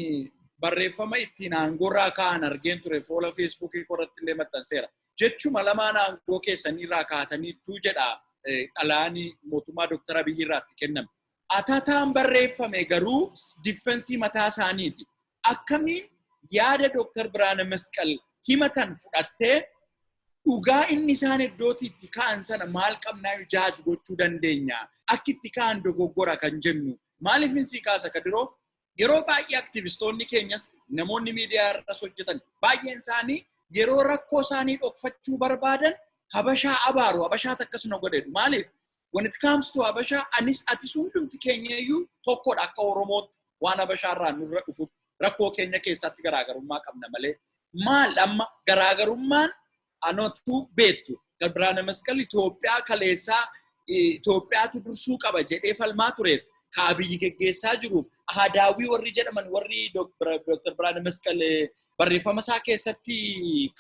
barreeffama ittiin aangoorraa ka'an argeen ture fuula Feesbuukii irratti illee maxxanseera. Jechuma lamaan aangoo keessanii irraa kaataniittuu jedha xalayaanii mootummaa Dooktar Abiyyi irraa itti kenname. Atataan barreeffame garuu defense mataa isaaniiti. Akkamiin yaada Dooktar Biraane Masqal himatan fudhattee dhugaa inni isaan iddootti itti ka'an sana maal qabnaa judge gochuu dandeenya? Akki itti ka'an dogoggora kan jennu. Maaliif hin sii kaasa Kadiroo? Yeroo baay'ee aktivistoonni keenyas namoonni miidiyaa irras hojjetan baay'een isaanii yeroo rakkoo isaanii dhokfachuu barbaadan Habashaa abaaru, Habashaatu akkasuma godheedhu. Maaliif? When it comes to Habashaa, anis atis hundumti keenya iyyuu tokkodha akka Oromootti waan Habashaa irraa nurra dhufu rakkoo keenya keessatti garaagarummaa qabna malee. Maal amma garaagarummaan anatu beektu Biraane Masqal Itoophiyaa kaleessaa Itoophiyaatu dursuu qaba jedhee falmaa tureef ka Abiyyi geggeessaa jiruuf Ahadaawii warri jedhaman warri Dr. Biraane Masqal barreeffama isaa keessatti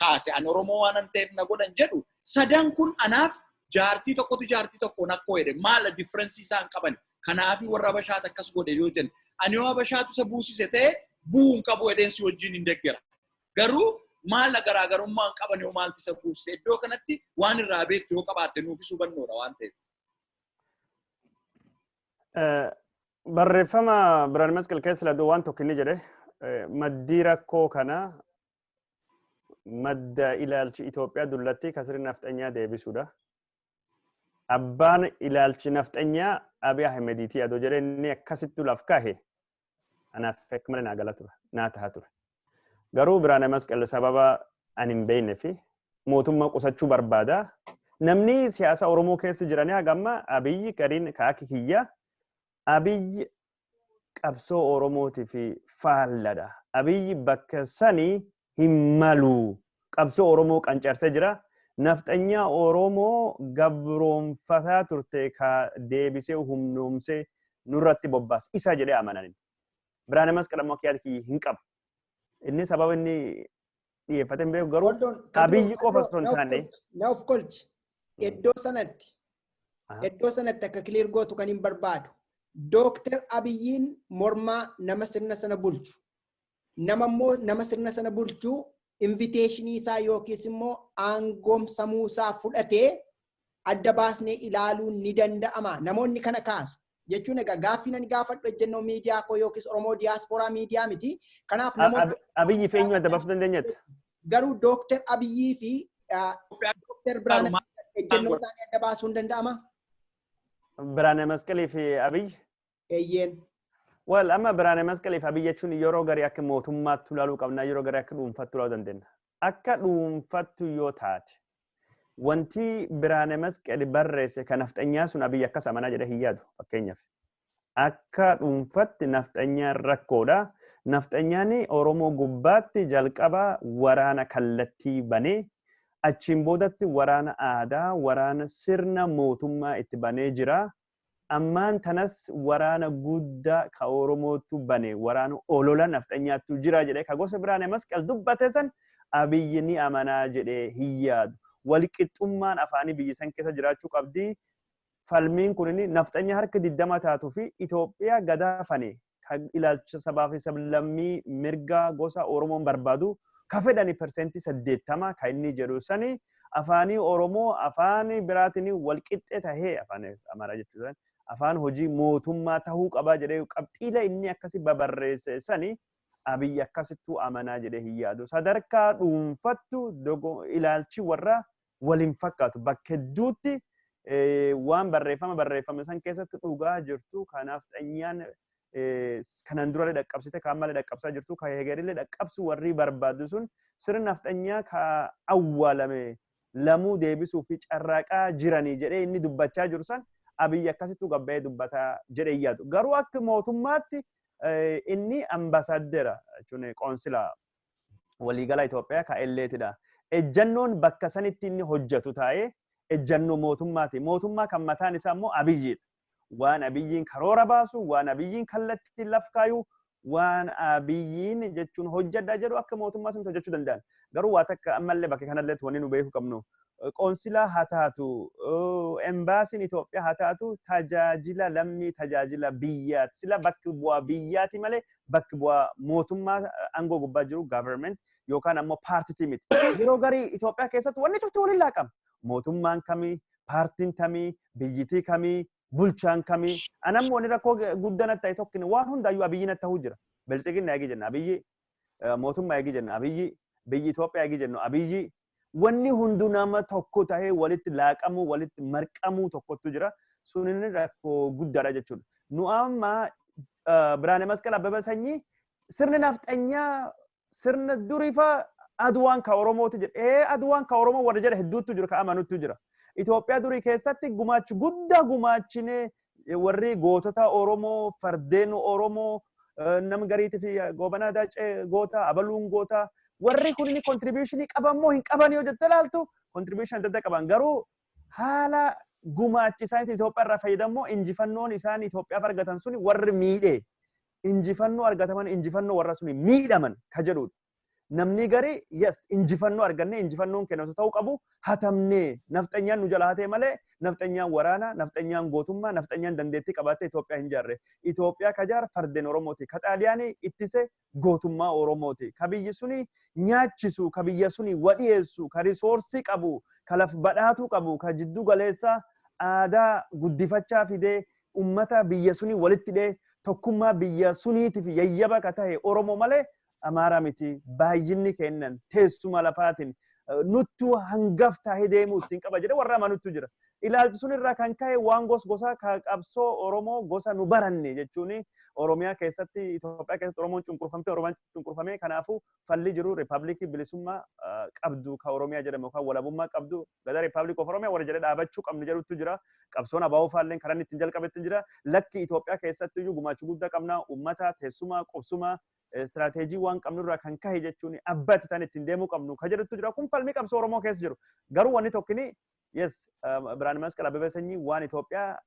kaase ani Oromoo waan ta'eef na godhan jedhu sadan kun anaaf jaartii tokkotu jaartii tokkoon akkoo jedhe maal difference isaan qaban. Kanaafi warra Habashaatu akkas godhe yoo jenne ani yoo Habashaatu isa buusise ta'e bu'uu hin qabu jedheen si wajjin hin deeggera. Garuu maal garaagarummaa hin qaban yoo maaltu isa buusise iddoo kanatti waan irraa beektu yoo qabaatte nuufis hubannoodha waan ta'eef. Barreeffama Biraane Masqal keessa laduu waan tokko inni jedhe maddii rakkoo kana madda ilaalchi Itoophiyaa dullatti kan sirna nafxanyaa deebisuudha. Abbaan ilaalchi nafxanyaa Abiy Ahmediiti adoo jedhee inni akkasitti laf kahe anaaf akka malee naa gala ture naa taha ture. Garuu Biraane Masqal sababa ani hin beekne fi mootummaa qusachuu barbaada. Namni siyaasa Oromoo keessa jiranii haga amma Abiyyi gariin kaaki kiyya Abiyyi qabsoo Oromootii fi faalladha. Abiyyi bakka sanii hin malu. Qabsoo Oromoo qancarsee jira. Nafxanyaa Oromoo gabroonfataa turte ka deebisee humnoomsee nurratti bobbaas isa jedhee amanan. Biraane Masqal ammoo akka yaada kiyya hin qabu. Inni sababa inni dhiyeeffatee hin beeku garuu Abiyyi qofa osoo hin taane. Na of kolchi. Iddoo sanatti akka clear gootu kan hin barbaadu. Dooktar Abiyyiin mormaa nama sirna sana bulchu. Nama immoo nama sirna sana bulchu invitation isaa yookiis immoo aangoomsamuu isaa fudhatee Adda baasnee ilaaluun ni danda'ama. Namoonni kana kaasu. Jechuun egaa gaaffii nan gaafadhu ejjennoo miidiyaa koo yookiis Oromoo Diyaaspooraa Miidiyaa miti. Kanaaf namoota Abiyyi fi eenyu adda baasuu dandeenyatti? Garuu Dooktar Abiyyii fi Dooktar Biraana ejjennoo isaanii adda baasuun hin danda'ama? Biraana Masqalii fi Abiyyi? Eeyyeen. Well, amma Biraana Masqalii fi Abiyyi jechuun yeroo garii akka mootummaatti ilaaluu qabna, yeroo garii akka dhuunfaatti ilaaluu dandeenya. Akka dhuunfattu yoo taate, wanti Biraana Masqali barreesse kan nafxanyaa sun Abiyyi akkas amanaa jedhee hin yaadu fakkeenyaaf. Akka dhuunfatti nafxanyaan rakkoodha. Nafxanyaan Oromoo gubbaatti jalqaba waraana kallattii banee, achiin boodatti waraana aadaa, waraana sirna mootummaa itti banee jira. Ammaan tanas waraana guddaa ka Oromootu bane, waraana olola nafxanyaattu jira jedhee ka gosa Biraana Masqal dubbate san Abiyyi ni amanaa jedhee hin yaadu. Walqixxummaan afaanii biyya san keessa jiraachuu qabdi. Falmiin kun nafxanya harka 20 taatuu fi Itoophiyaa gadaafane kan ilaalcha sabaa fi sablammii mirga gosa Oromoon barbaadu ka fedhani 80% kan inni jedhu sani afaanii Oromoo afaan biraatiin walqixxe tahee, afaan Amaaraa jechuudha, afaan hojii mootummaa tahuu qabaa jedhee qabxiilee inni akkasi babarreesse sani Abiyyi akkasittuu amanaa jedhee hin yaadu. Sadarkaa dhuunfattu ilaalchi warra waliin fakkaatu. Bakka hedduutti waan barreeffama barreeffame san keessatti dhugaa jirtu kanaaf xanyaan kanan durallee dhaqqabsite, kaan malee dhaqqabsaa jirtu, ka hegerillee dhaqqabsu warri barbaadu sun sirna nafxanyaa ka awwaalame lamuu deebisuu fi carraaqaa jiranii jedhee inni dubbachaa jiru san Abiyyi akkasittuu gabbayee dubbataa jedhee yaadu. Garuu akka mootummaatti inni ambasaaddera jechuun qoonsila waliigala Itoophiyaa ka elleetidha. Ejjannoon bakka sanitti inni hojjetu taa'ee ejjannoo mootummaati. Mootummaa kan mataan isaa immoo Abiyyiidha. Waan Abiyyiin karoora baasu, waan Abiyyiin kallattii laf kaayu, waan Abiyyiin jechuun hojjedha jedhu akka mootummaa sun hojjechuu danda'an. Garuu waa takka ammallee bakka kanallee wanni nu beekuu qabnu. Qoonsilaa haa taatu, embaasiin Itoophiyaa haa taatu, tajaajila lammii, tajaajila biyyaati. Sila bakki bu'aa biyyaati malee bakki bu'aa mootummaa aangoo gubbaa jiru government yookaan ammoo paartitii miti. Yeroo garii Itoophiyaa keessatti wanni cufti waliin laaqama. Mootummaan kamii, paartiin kamii, biyyitii kamii, bulchaan kamii. Anammoo wanni rakkoo guddaa ta'e tokko waan hundaayyuu Abiyyi natti ta'uu jira. Biltsiginna eegi jenna Abiyyi, mootummaa eegi jenna Abiyyi, biyyi Itoophiyaa eegi jennu Abiyyi. Wanni hunduu nama tokko tahee walitti laaqamuu, walitti marqamuu tokkotu jira. Sun inni rakkoo guddaadha jechuudha. Nu amma Biraane Masqal Abbabaa Sanyii sirni nafxanyaa sirna duriifaa Aduwaan ka Oromooti jedhe. Ee, Aduwaan ka Oromoo warra jedhe hedduutu jira, ka amanutu jira. Itoophiyaa durii keessatti gumaachi guddaa gumaachinee warri gootota Oromoo, fardeen Oromoo, nama gariitii fi Goobanaa Daacee goota, Abaluun goota. Warri kun inni contributionii qaban moo hin qaban yoo jettee ilaaltu, contribution adda addaa qaban. Garuu haala gumaachi isaaniitiin Itoophiyaa irraa fayyadamoo injifannoon isaan Itoophiyaaf argatan suni warri miidhee injifannoo argataman, injifannoo warra suni miidhaman ka jedhudha. Namni gari yes, injifannoo arganne, injifannoon keenya osoo ta'uu qabu hatamnee, nafxanyaan nu jala hatee malee nafxanyaan waraana, nafxanyaan gootummaa, nafxanyaan dandeettii qabaattee Itoophiyaa hin jaarre. Itoophiyaa ka jaar fardeen Oromooti. Ka Xaaliyaanii ittise gootummaa Oromooti. Ka biyyi suni nyaachisu, ka biyya suni wadhiyeessu, ka resourceii qabu, ka laf badhaatuu qabu, ka jiddu galeessa aadaa guddifachaa fidee ummata biyya suni walitti hidhee tokkummaa biyya suniitiif yayyaba ka tahe Oromoo malee Amaaraa miti. Baay'inni kennan teessuma lafaatiin nuttu hangaf tahee deemuu ittiin qaba jedhee warra amanuttu jira. Ilaalchi sun irraa kan ka'e waan gos gosaa ka qabsoo Oromoo gosa nu baranne jechuun Oromiyaa keessatti, Itoophiyaa keessatti Oromoon cunqurfamte, Oromoon cunqurfamee, kanaafuu falli jiru Riippaabilikii bilisummaa qabdu ka Oromiyaa jedhamu yookaan walabummaa qabdu Gadaa Republic of Oromiyaa warra jedhee dhaabachuu qabnu jedhutu jira. Qabsoon ABO faalleen karaa inni ittiin jalqabetti jira. Lakki, Itoophiyaa keessatti iyyuu gumaachuu guddaa qabna. Uummata, teessuma, qubsuma, istiraateejii waan qabnurraa kan kahe jechuun abbatti tan ittiin deemuu qabnu ka jedhutu jira. Kun falmii qabsoo Oromoo keessa jiru. Garuu wanni tokkini, yes, Biraane Masqal Abbabee Sanyii waan Itoophiyaa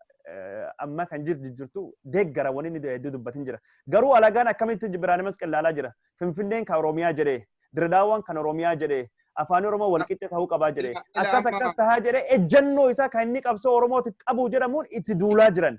amma kan jirtu jirtu deeggara, wanni inni hedduu dubbatin jira. Garuu alagaan akkamitti Biraane Masqal ilaalaa jira? Finfinneen kan Oromiyaa jedhee, Diradaawwan kan Oromiyaa jedhee, afaan Oromoo walqixxe ta'uu qabaa jedhee, akkas akkas tahaa jedhee ejjennoo isaa kan inni qabsoo Oromootiif qabu jedhamuun itti duulaa jiran.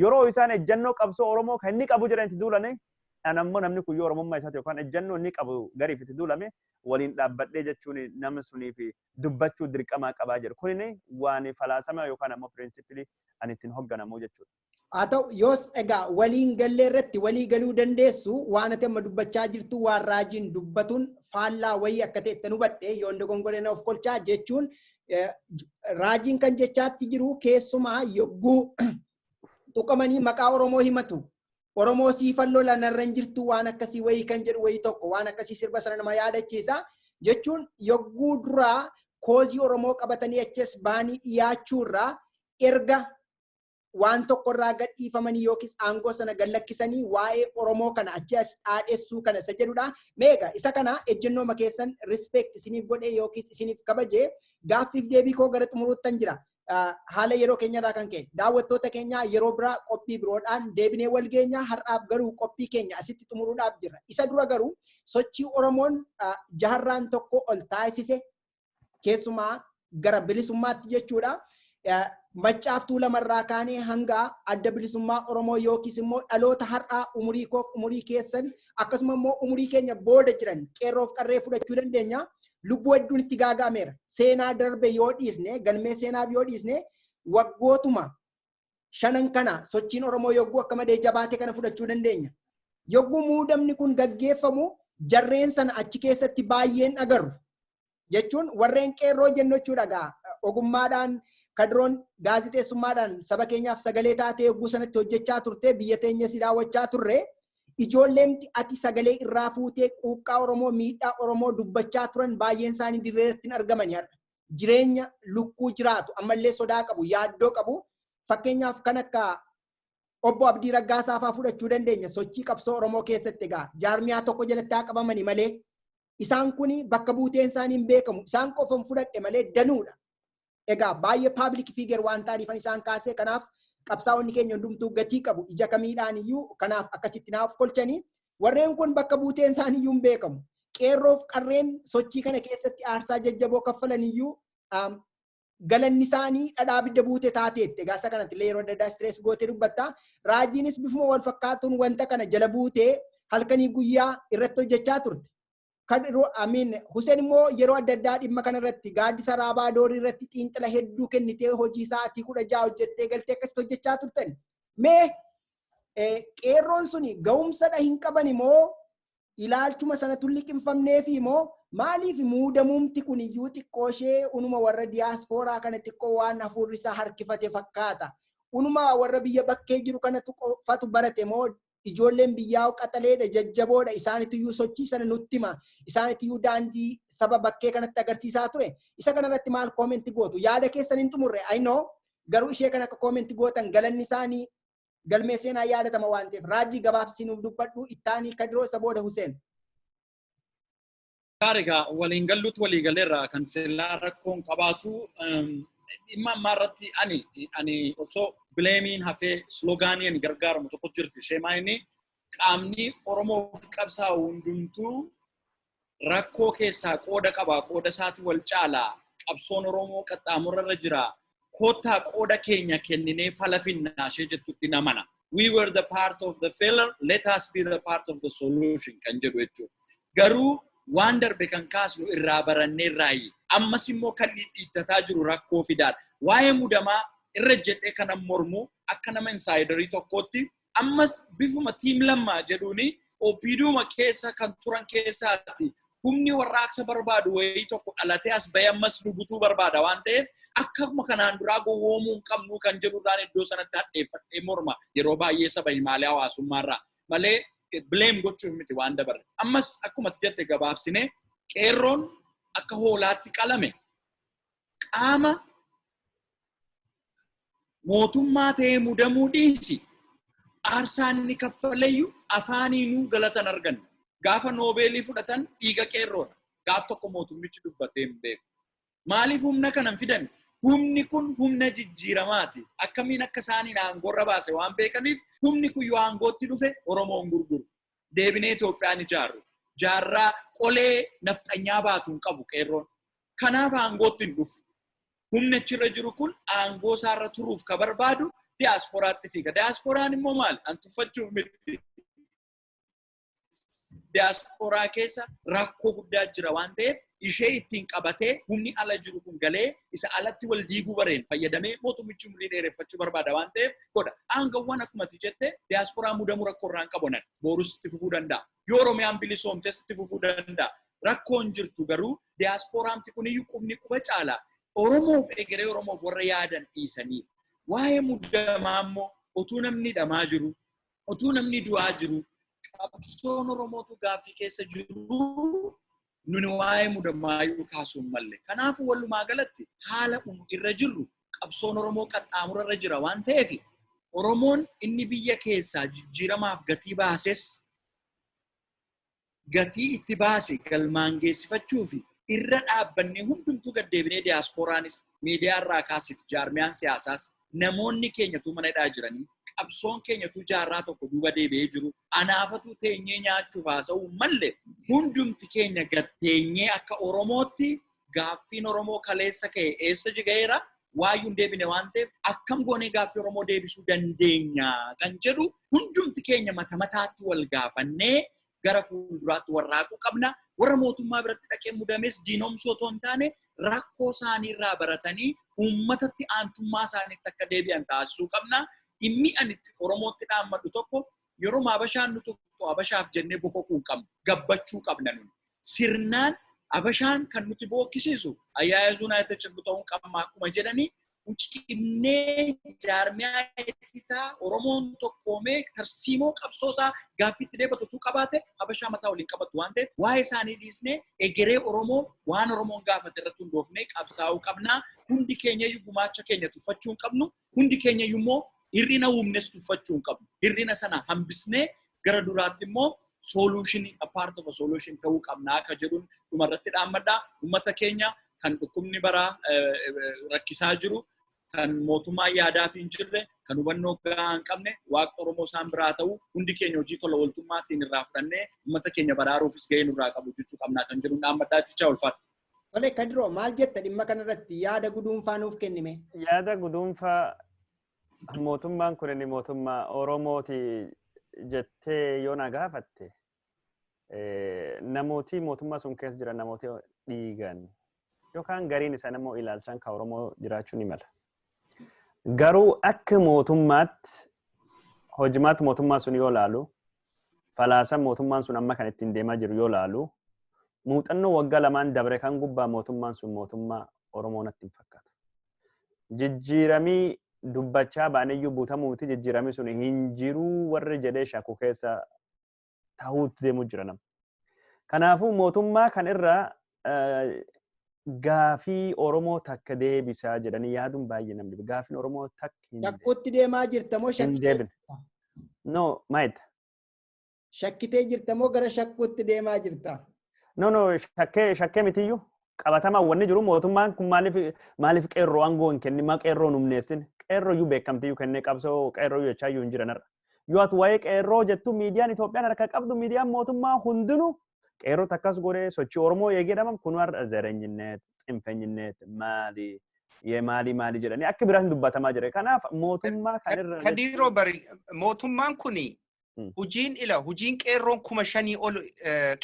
Yeroo isaan ejjennoo qabsoo Oromoo kan inni qabu jedhan itti duulane Ana ammoo namni kun yoo Oromummaa isaati yookaan ejjennoo inni qabu gariif itti duulame waliin dhaabbadhee jechuun nama suniif dubbachuu dirqamaa qabaa jedhu. Kunin waan falaasama yookaan ammoo principle ani ittiin hoogganamu jechuudha. Haa ta'u, yoos egaa waliin gallee irratti walii galuu dandeessu. Waan ati amma dubbachaa jirtu waan Raajiin dubbatuun faallaa wayii akka ta'e itti hubadhe. Yoon dogongoree na of kolchaa jechuun, Raajiin kan jechaatti jiru keessumaa yogguu tuqamanii maqaa Oromoo himatu. Oromoo siifan lola narra hin jirtu, waan akkasii wayii kan jedhu wayii tokko, waan akkasii sirba sana nama yaadachiisa jechuun, yogguu duraa cause Oromoo qabatanii achas bahanii dhiyaachuu irraa erga waan tokkorraa gadhiifamanii yookiis aangoo sana gallakkisanii waa'ee Oromoo kana achi as dhaadhessuu kana isa jedhudha. Meeqa isa kana ejjennooma keessan respect isiniif godhee yookiis isiniif kabajee gaaffiif deebii koo gara xumuruuttan jira. Haala yeroo keenyarraa kan ka'e, daawwattoota keenya, yeroo biraa qophii biroodhaan deebinee wal geenya. Har'aaf garuu qophii keenya asitti xumuruudhaaf jirra. Isa dura garuu sochii Oromoon jaharraan tokko ol taasise, keessumaa gara bilisummaatti jechuudha. Maccaaftuu lamarraa kaanee hanga Adda Bilisummaa Oromoo yookiis immoo dhaloota har'aa umurii koof umurii keessan, akkasuma immoo umurii keenya booda jiran qeerroof qarree fudhachuu dandeenya. Lubbuu hedduun itti gaaga'ameera. Seenaa darbe yoo dhiisne, galmee seenaaf yoo dhiisne, waggootuma shanan kana sochiin Oromoo yogguu akka malee jabaate kana fudhachuu dandeenya. Yogguu muudamni kun gaggeeffamu jarreen sana achi keessatti baay'een agarru. Jechuun warreen qeerroo jennu jechuudha gaa, ogummaadhaan kadroon gaazixeessummaadhaan saba keenyaaf sagalee taatee yogguu sanatti hojjechaa turte, biyya teenya si daawwachaa turre, ijoolleen ati sagalee irraa fuutee quuqqaa Oromoo, miidhaa Oromoo dubbachaa turan baay'een isaanii dirree irratti hin argaman har'a. Jireenya lukkuu jiraatu, ammallee sodaa qabu, yaaddoo qabu. Fakkeenyaaf kan akka obbo Abdii Raggaasaa fa'aa fudhachuu dandeenya. Sochii qabsoo Oromoo keessatti egaa jaarmiyaa tokko jalatti haa qabamani malee isaan kuni bakka buuteen isaanii hin beekamu. Isaan qofan fudhadhe malee danuudha. Egaa baay'ee public figure waan ta'aniif isaan kaasee. Kanaaf qabsaa'onni keenya hundumtuu gatii qabu ija kamiidhaan iyyuu, kanaaf akkasitti naaf kolchanii. Warreen kun bakka buuteen isaanii iyyuu hin beekamu. Qeerroof qarreen sochii kana keessatti aarsaa jajjaboo kaffalan iyyuu galanni isaanii dhadhaa abidda buute taateetti. Egaa isa kanatti illee yeroo adda addaa stress gootee dubbatta. Raajiinis bifuma wal fakkaatuun wanta kana jala buutee halkanii guyyaa irratti hojjechaa turte. Amiin Hussein immoo yeroo adda addaa dhimma kana irratti gaaddisa Raabaa Doorii irratti xiinxala hedduu kennitee, hojii sa'aatii 16 hojjettee galtee akkasitti hojjechaa turtan. Mee qeerroon suni ga'umsadha hin qaban immoo, ilaalchuma sanatu liqinfamneefi immoo, maaliif muudamuumti kun iyyuu xiqqoo ishee unuma warra diyaaspooraa kana xiqqoo waan hafuurri isaa harkifate fakkaata? Unuma warra biyya bakkee jiru kanatu qofatu barate moo, ijoolleen biyyaa qaxaleedha, jajjaboodha, isaanitu iyyuu sochii sana nutti hima, isaanitu iyyuu daandii saba bakkee kanatti agarsiisaa ture? Isa kanarratti maal comment gootu? Yaada keessan hin xumurre, I know, garuu ishee kan akka comment gootan, galanni isaanii galmee seenaa yaadatama waan ta'eef. Raajii, gabaabsii nuuf dubbadhu, ittaanii Kadiroo, isa booda Huseen. Egaa waliin galluutti walii galeerra. Kan seellaa rakkoon qabaatu dhimma ammaa irratti ani osoo blame-iin hafee slogan-ii ani gargaaramu tokko jirti. Ishee inni qaamni Oromoof qabsaa'u hundumtuu rakkoo keessaa qooda qaba. Qooda isaati wal caalaa. Qabsoon Oromoo qaxxaamurra irra jira. Koottaa qooda keenya kenninee falafinnaa ishee jettutti namana. We were the part of the failure, let us be the part of the solution kan jedhu jechuudha. Garuu waan darbe kan kaasnu irraa barannee irraayi. Ammas immoo kan dhidhiittataa jiru rakkoo fidaadha. Waa'ee mudamaa irra jedhee kanan mormu akka nama insider-ii tokkootti, ammas bifuma team Lammaa jedhuuni OPDuma keessa kan turan keessaati humni warraaqsa barbaadu wayii tokko dhalatee as bahee ammas nu butuu barbaada waan ta'eef, akkuma kanaan duraa gowwoomuu hin qabnu kan jedhurraan iddoo sanatti hadheeffadhee morma yeroo baay'ee saba himaalee hawaasummaarraa malee blame gochuuf miti waan dabarre. Ammas akkuma ati jette gabaabsinee, qeerroon akka hoolaatti qalame qaama mootummaa ta'ee mudamuu dhiisi, aarsaan inni kaffaleyyuu afaaniinuu galatan arganna. Gaafa noobeelii fudhatan dhiiga qeerroodha. Gaaf tokko mootummichi dubbatee hin beeku. Maaliif humna kana hin fidan? Humni kun humna jijjiiramaati. Akkamiin akka isaaniin aangoorra baase waan beekaniif, humni kun yoo aangootti dhufe Oromoon gurguru. Deebinee Itoophiyaan ijaarru. Jaarraa qolee nafxanyaa baatu hin qabu qeerroon. Kanaaf aangootti hin dhufu. Humni achirra jiru kun aangoo isaarra turuuf ka barbaadu diyaasporaatti fiiga. Diyaasporaan immoo maali? An tuffachuuf miti. Diyaasporaa keessa rakkoo guddaa jira waan ta'eef, ishee ittiin qabatee humni ala jiru kun galee isa alatti wal diiguu bareen fayyadamee mootummichi umurii dheereffachuu barbaada waan ta'eef godha. Aangawwan akkuma ati jette diyaasporaa mudamuu rakkoo irraa hin qabu nan boorus itti fufuu danda'a. Yoo Oromiyaan bilisoomtes itti fufuu danda'a. Rakkoon jirtu garuu diyaasporaamti kuniyyuu qubni quba caala. Oromoof, egeree Oromoof warra yaadan dhiisanii. Waa'ee mudamaa immoo, utuu namni hidhamaa jiru, utuu namni du'aa jiru, qabsoon Oromootu gaaffii keessa jiru, nuni waa'ee mudamaayyuu kaasuu hin malle. Kanaafuu walumaa galatti haala irra jirru, qabsoon Oromoo qaxxaamura irra jira waan ta'eef, Oromoon inni biyya keessaa jijjiiramaaf gatii baases gatii itti baase galmaan geessifachuu fi irra dhaabbannee hundumtuu gaddeebinee, diyaasporaanis, miidiyaa irraa kaasiif, jaarmiyaan siyaasaas, namoonni keenyatu mana hidhaa jiranii, qabsoon keenyatu jaarraa tokko duuba deebi'ee jiru, anaafatu teenyee nyaachuuf haasa'uu malle, hundumti keenya gatteenyee akka Oromootti gaaffiin Oromoo kaleessa ka'e eessa ga'eera, waayyuu hin deebine waan ta'eef, akkam goonee gaaffii Oromoo deebisuu dandeenya kan jedhu hundumti keenya mata mataatti wal gaafannee gara fuulduraatti warraaquu qabna. Warra mootummaa biratti dhaqee mudames diinomsoo otoo hin taane, rakkoo isaanii irraa baratanii uummatatti aantummaa isaaniitti akka deebi'an taasisuu qabna. Dhimmi ani Oromootti dhaammadhu tokko, yeroo Habashaan nu tuqxu Habashaaf jennee bokokuu hin qabnu. Gabbachuu qabna nuni. Sirnaan Habashaan kan nuti bookkisiisu ayyaayazuun ayata cirbu ta'uu qabna akkuma jedhanii, cimnee jaarmiyaa ittisaa Oromoon tokkoomee tarsiimoo qabsoosaa gaaffiitti deebatu qabaate, Habashaa mataa waliin qabatu waan ta'eef, waa'ee isaanii dhiisnee egeree Oromoo waan Oromoon gaafate irratti hundoofnee qabsaa'uu qabnaa. Hundi keenyayyuu gumaacha keenya tuffachuu hin qabnu. Hundi keenyayyuu immoo hir'ina uumnes tuffachuu hin qabnu. Hir'ina sana hambisnee gara duraatti immoo solution, a part of a solution ta'uu qabnaa akka jedhuun dhumarratti dhaammadhaa. Uummata keenya kan dhukkubni baraa rakkisaa jiru, kan mootummaa yaadaaf hin jirre, kan hubannoo gahaa hin qabne, Waaqa Oromoo isaan biraa ta'u, hundi keenya hojii tola ooltummaatiin irraa fudhannee uummata keenya baraaruufis gahee nurraa qabu jechuu qabnaa kan jedhuun dhaammadhaa jechaa, ulfaata. Tole, Kadiroo, maal jetta dhimma kanarratti? Yaada guduunfaa nuuf kennime. Yaada guduunfaa, mootummaan kun inni mootummaa Oromooti jettee yoo na gaafatte, namooti mootummaa sun keessa jiran namooti dhiigan yookaan gariin isaan immoo ilaalchaan kan Oromoo jiraachuu ni mala. Garuu akka mootummaatti hojimaatti mootummaa sun yoo laalu, falaasa mootummaan sun amma kan ittiin deemaa jiru yoo laalu, muuxannoo waggaa 2n dabre kan gubbaa, mootummaan sun mootummaa Oromoo natti hin fakkaatu. Jijjiiramii dubbachaa baaneyyuu buutamuuti, jijjiiramii sun hin jiruu warri jedhee shaku keessa tahuutti deemuu jira nama. Kanaafuu mootummaa kan irraa gaafii Oromoo takka deebisaa jedhanii yaaduun baay'ee namni dhiba. Gaafiin Oromoo takka hin Shakkuutti deemaa jirta moo hin shakkitee deebine. No, maayita. Shakkitee jirta moo gara shakkuutti deemaa jirta? No, shakkee mitiyyuu. Qabatamaan wanni jiru, mootummaan kun maaliif qeerroo aangoo hin kennin, maa qeerroo hin humneessin? Qeerroo iyyuu beekamtiyyuu kennee qabsoo qeerroo jechaa iyyuu hin jiran har'a. Yoo ati waa'ee qeerroo jettu, miidiyaan Itoophiyaan harka qabdu, miidiyaan mootummaa hundinuu qeerroo takkas godhee sochii Oromoo eegee dhamam kun har'a ዘረኝነት, ጽንፈኝነት, maali maali maali jedhanii akka biraan dubbatamaa jira. Kanaaf mootummaa kan irra Kadiiroo, bari mootummaan kuni hujiin ila hujiin qeerroon 5,000 ol,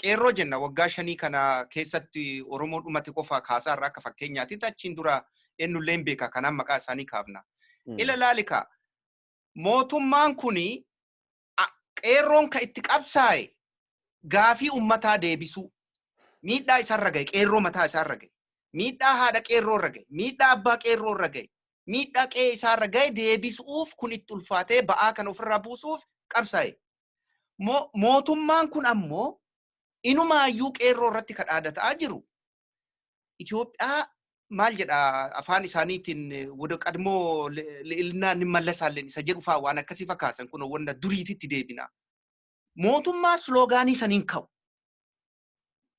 qeerroo jenna, waggaa 5 kana keessatti Oromoo dhumate qofa kaasaa irraa akka fakkeenyaatti, achiin dura eenyullee hin beeka, kanaan maqaa isaanii kaafna. Ila laalika, mootummaan kuni qeerroon ka itti qabsaa'e gaafii ummataa deebisuu, miidhaa isarra gahe, qeerroo mataa isaarra gahe, miidhaa haadha qeerroo irra gahe, miidhaa abbaa qeerroo irra gahe, miidhaa qe'ee isaarra gahe deebisuuf kun itti ulfaatee ba'aa kana ofirraa buusuuf qabsaa'e. Mootummaan kun ammoo inumaayyuu qeerroo irratti ka dhaadataa jiru. Itoophiyaa maal jedha afaan isaaniitiin, ወደ ቀድሞ ልዕልና እንመለሳለን isa jedhu faa waan akkasii fakkaasan kun wanta duriititti deebina. Mootummaa slogan saniin ka'u.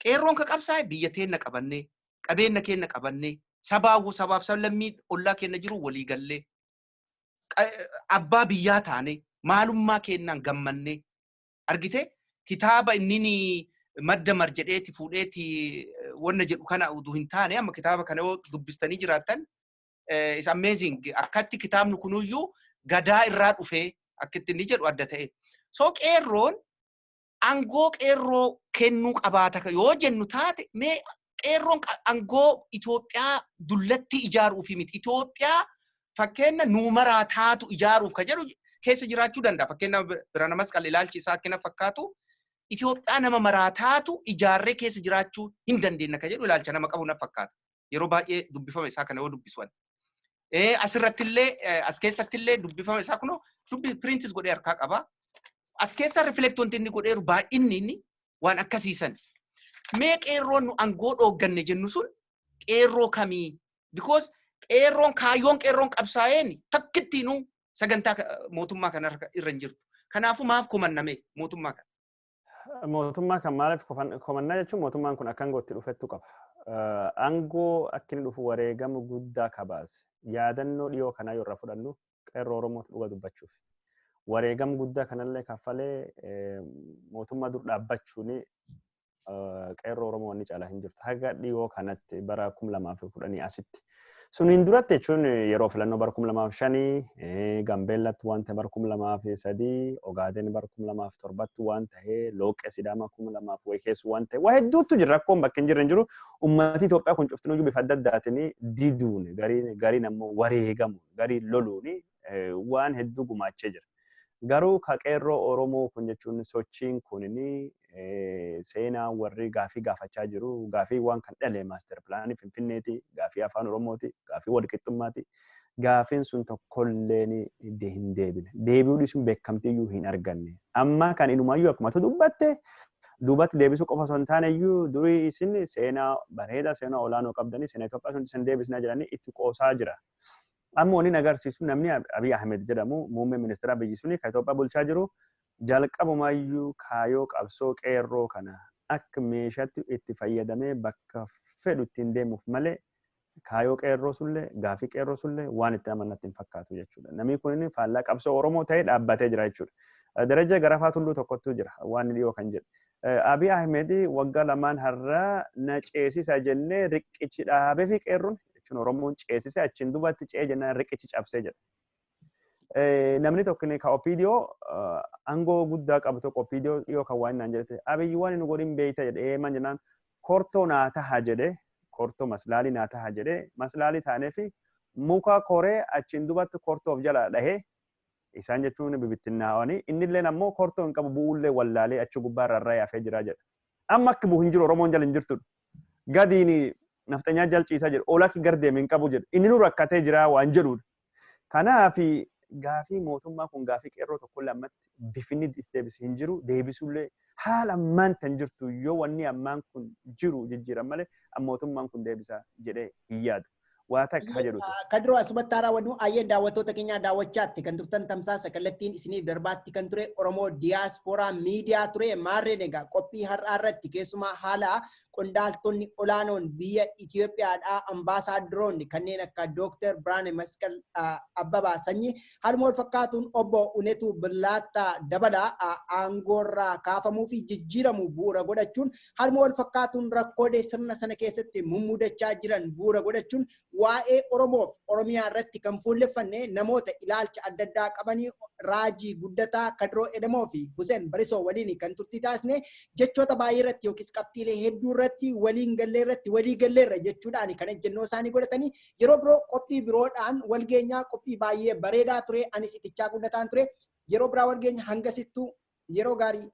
Qeerroon ka qabsaa'e biyya teenna qabannee, qabeenya keenya qabannee, sabaa sabaaf sablammii ollaa keenya jiru walii gallee, abbaa biyyaa taane, maalummaa keenyaan gammannee, argite, kitaaba inni መደመር jedheeti fuudheeti wanna jedhu kana utuu hin taane, amma kitaaba kana yoo dubbistanii jiraattan, is amazing akkatti kitaabni kunuyyuu gadaa irraa dhufee akkitti inni jedhu adda ta'e. So qeerroon Aangoo qeerroo kennuu qabaata yoo jennu taate, mee qeerroon aangoo Itoophiyaa dullatti ijaaruufi miti. Itoophiyaa fakkeenya nuumaraa taatu ijaaruuf ka jedhu keessa jiraachuu danda'a. Fakkeenya Birhaana Masqal ilaalchi isaa akkina fakkaatu, Itoophiyaa nama maraa taatu ijaarree keessa jiraachuu hin dandeenya ka jedhu ilaalcha nama qabu na fakkaata. Yeroo baay'ee dubbifama isaa kana yoo dubbisuwan. Asirrattillee, as keessattillee dubbifama isaa kunoo dubbi printis godhee harkaa qaba. As keessa reflect wanti inni godheeru baay'inni inni waan akkasiisan. Mee qeerroon nu aangoo dhoogganne jennu sun qeerroo kamii? Because qeerroon, kaayyoon qeerroon qabsaa'een takkittiinuu sagantaa mootummaa kana irra hin jirtu. Kanaafuu maaf komanname mootummaa kana? Mootummaa kan maaliif komannaa jechuun, mootummaan kun akka aangootti dhufettu qaba. Aangoo akka inni dhufu wareegama guddaa kabaase. Yaadannoo dhiyoo kanaa yoo irraa fudhannu, qeerroo Oromootu dhuga dubbachuuf. Wareegama guddaa kanallee kaffalee mootummaa dur dhaabbachuun qeerroo Oromoo wanni caalaa hin jirtu. Haga dhiyoo kanatti, bara 2010 asitti. Suniin duratti jechuun yeroo filannoo bara 2005 Gambeellatti waan ta'e, bara 2003 Ogaaden, bara 2007tti waan ta'e, Looqee Sidaamaa 2000 wayii keessa waan ta'e, waa hedduutu jira. Rakkoon bakka hin jirre hin jiru. Ummati Itoophiyaa kun cuftinuyyuu bifa adda addaatiin diduun, gariin ammoo wareegamuun, gariin loluun waan hedduu gumaachee jira. Garuu ka qeerroo Oromoo kun jechuun sochiin kunini seenaa warri gaafii gaafachaa jiru, gaafii waan kan dhale master planii Finfinneeti, gaafii afaan Oromooti, gaafii walqixxummaati. Gaafiin sun tokkolleen hin deebine. Deebi'uu dhiisuun beekamtiyyuu hin arganne. Amma kan inumaayyuu akkuma dubbatte, duubatti deebisuu qofa osoo hin taane iyyuu, durii isin seenaa bareedaa, seenaa olaanoo qabdanii, seenaa Itoophiyaa sun isin deebisnaa jedhanii itti qoosaa jira. Amma waliin agarsiisu, namni Abiy Ahmed jedhamu, muummee ministeera biyyi suni kan Itoophiyaa bulchaa jiru, jalqabumaayyuu kaayoo qabsoo qeerroo kana akka meeshaatti itti fayyadamee bakka fedhu ittiin deemuuf malee, kaayoo qeerroo sullee, gaafii qeerroo sullee waan itti amannatti hin fakkaatu jechuudha. Namni kun faallaa qabsoo Oromoo ta'ee dhaabbatee jira jechuudha. Darajaa Garafaa Tulluu tokkottu jira waan dhiyoo kan jedhu. Abiy Ahmed waggaa 2n har'aa na ceesisa jennee riqichi dhaabee fi qeerroon jechuun Oromoon ceesise, achiin duubatti ce'ee jennaan riqichi cabsee jedha. Namni tokko ka OPDO aangoo guddaa qabu tokko, OPDO dhiyoo kan waan naan jedhete, "Abiyyi waan inni godhin beeyta?" jedhe. "Eeman" jennaan, "Kortoo naa taha" jedhe, "kortoo maslaalii naa taha" jedhe. Maslaalii taanee fi muka koree achiin duubatti kortoof jala dhahee isaan jechuun bibittinnaa'anii, innilleen ammoo kortoo hin qabu, bu'uullee wallaalee achi gubbaa irraa yaafee jira jedha. Amma akka bu'u hin jiru, Oromoon jala hin jirtudha. Gadiin nafxanyaa jal ciisaa jedhu, olakki gar deeme hin qabu jedhu. Inni nu rakkatee jira waan jedhudha. Kanaaf gaafii mootummaa kun, gaafii qeerroo tokkollee ammatti bifinni itti deebise hin jiru. Deebisuullee haala ammaan tan jirtu, yoo wanni ammaan kun jiru jijjiiran malee, mootummaan kun deebisa jedhee hin yaadu. Waa takka jedhutu. Kadiroo, asumatti raawwannu. Ayyeen, daawwattoota keenya, daawwachaatti kan turtan tamsaasa kallattiin isiniif darbaatti kan ture Oromoo Diyaaspooraa Miidiyaa ture. Maarreen egaa qophii har'aa irratti keessumaa haala qondaaltonni olaanoon biyya Itoophiyaadhaa, ambaasaaddoroonni kanneen akka Dooktar Birhaane Masqal Abbabaa Sanyii, haaluma wal fakkaatuun obbo Unetuu Billaattaa Dabalaa aangoorraa kaafamuu fi jijjiiramuu bu'uura godhachuun, haaluma wal fakkaatuun rakkoolee sirna sana keessatti mummudachaa jiran bu'uura godhachuun, waa'ee Oromoof Oromiyaa irratti kan fuulleffanne, namoota ilaalcha adda addaa qabanii, Raajii Guddataa, Kadiroo Edamoo fi Hussein Barisoo waliin kan turtii taasisne, jechoota baay'ee irratti yookiis qabxiilee hedduu irratti waliin gallee irratti walii galleerra jechuudhaan kan ejjennoo isaanii godhatanii, yeroo biroo qophii biroodhaan walgeenyaa. Qophii baay'ee bareedaa ture. Anis Itichaa Guddataan ture. Yeroo biraa walgeenya, hangasittuu yeroo gaarii.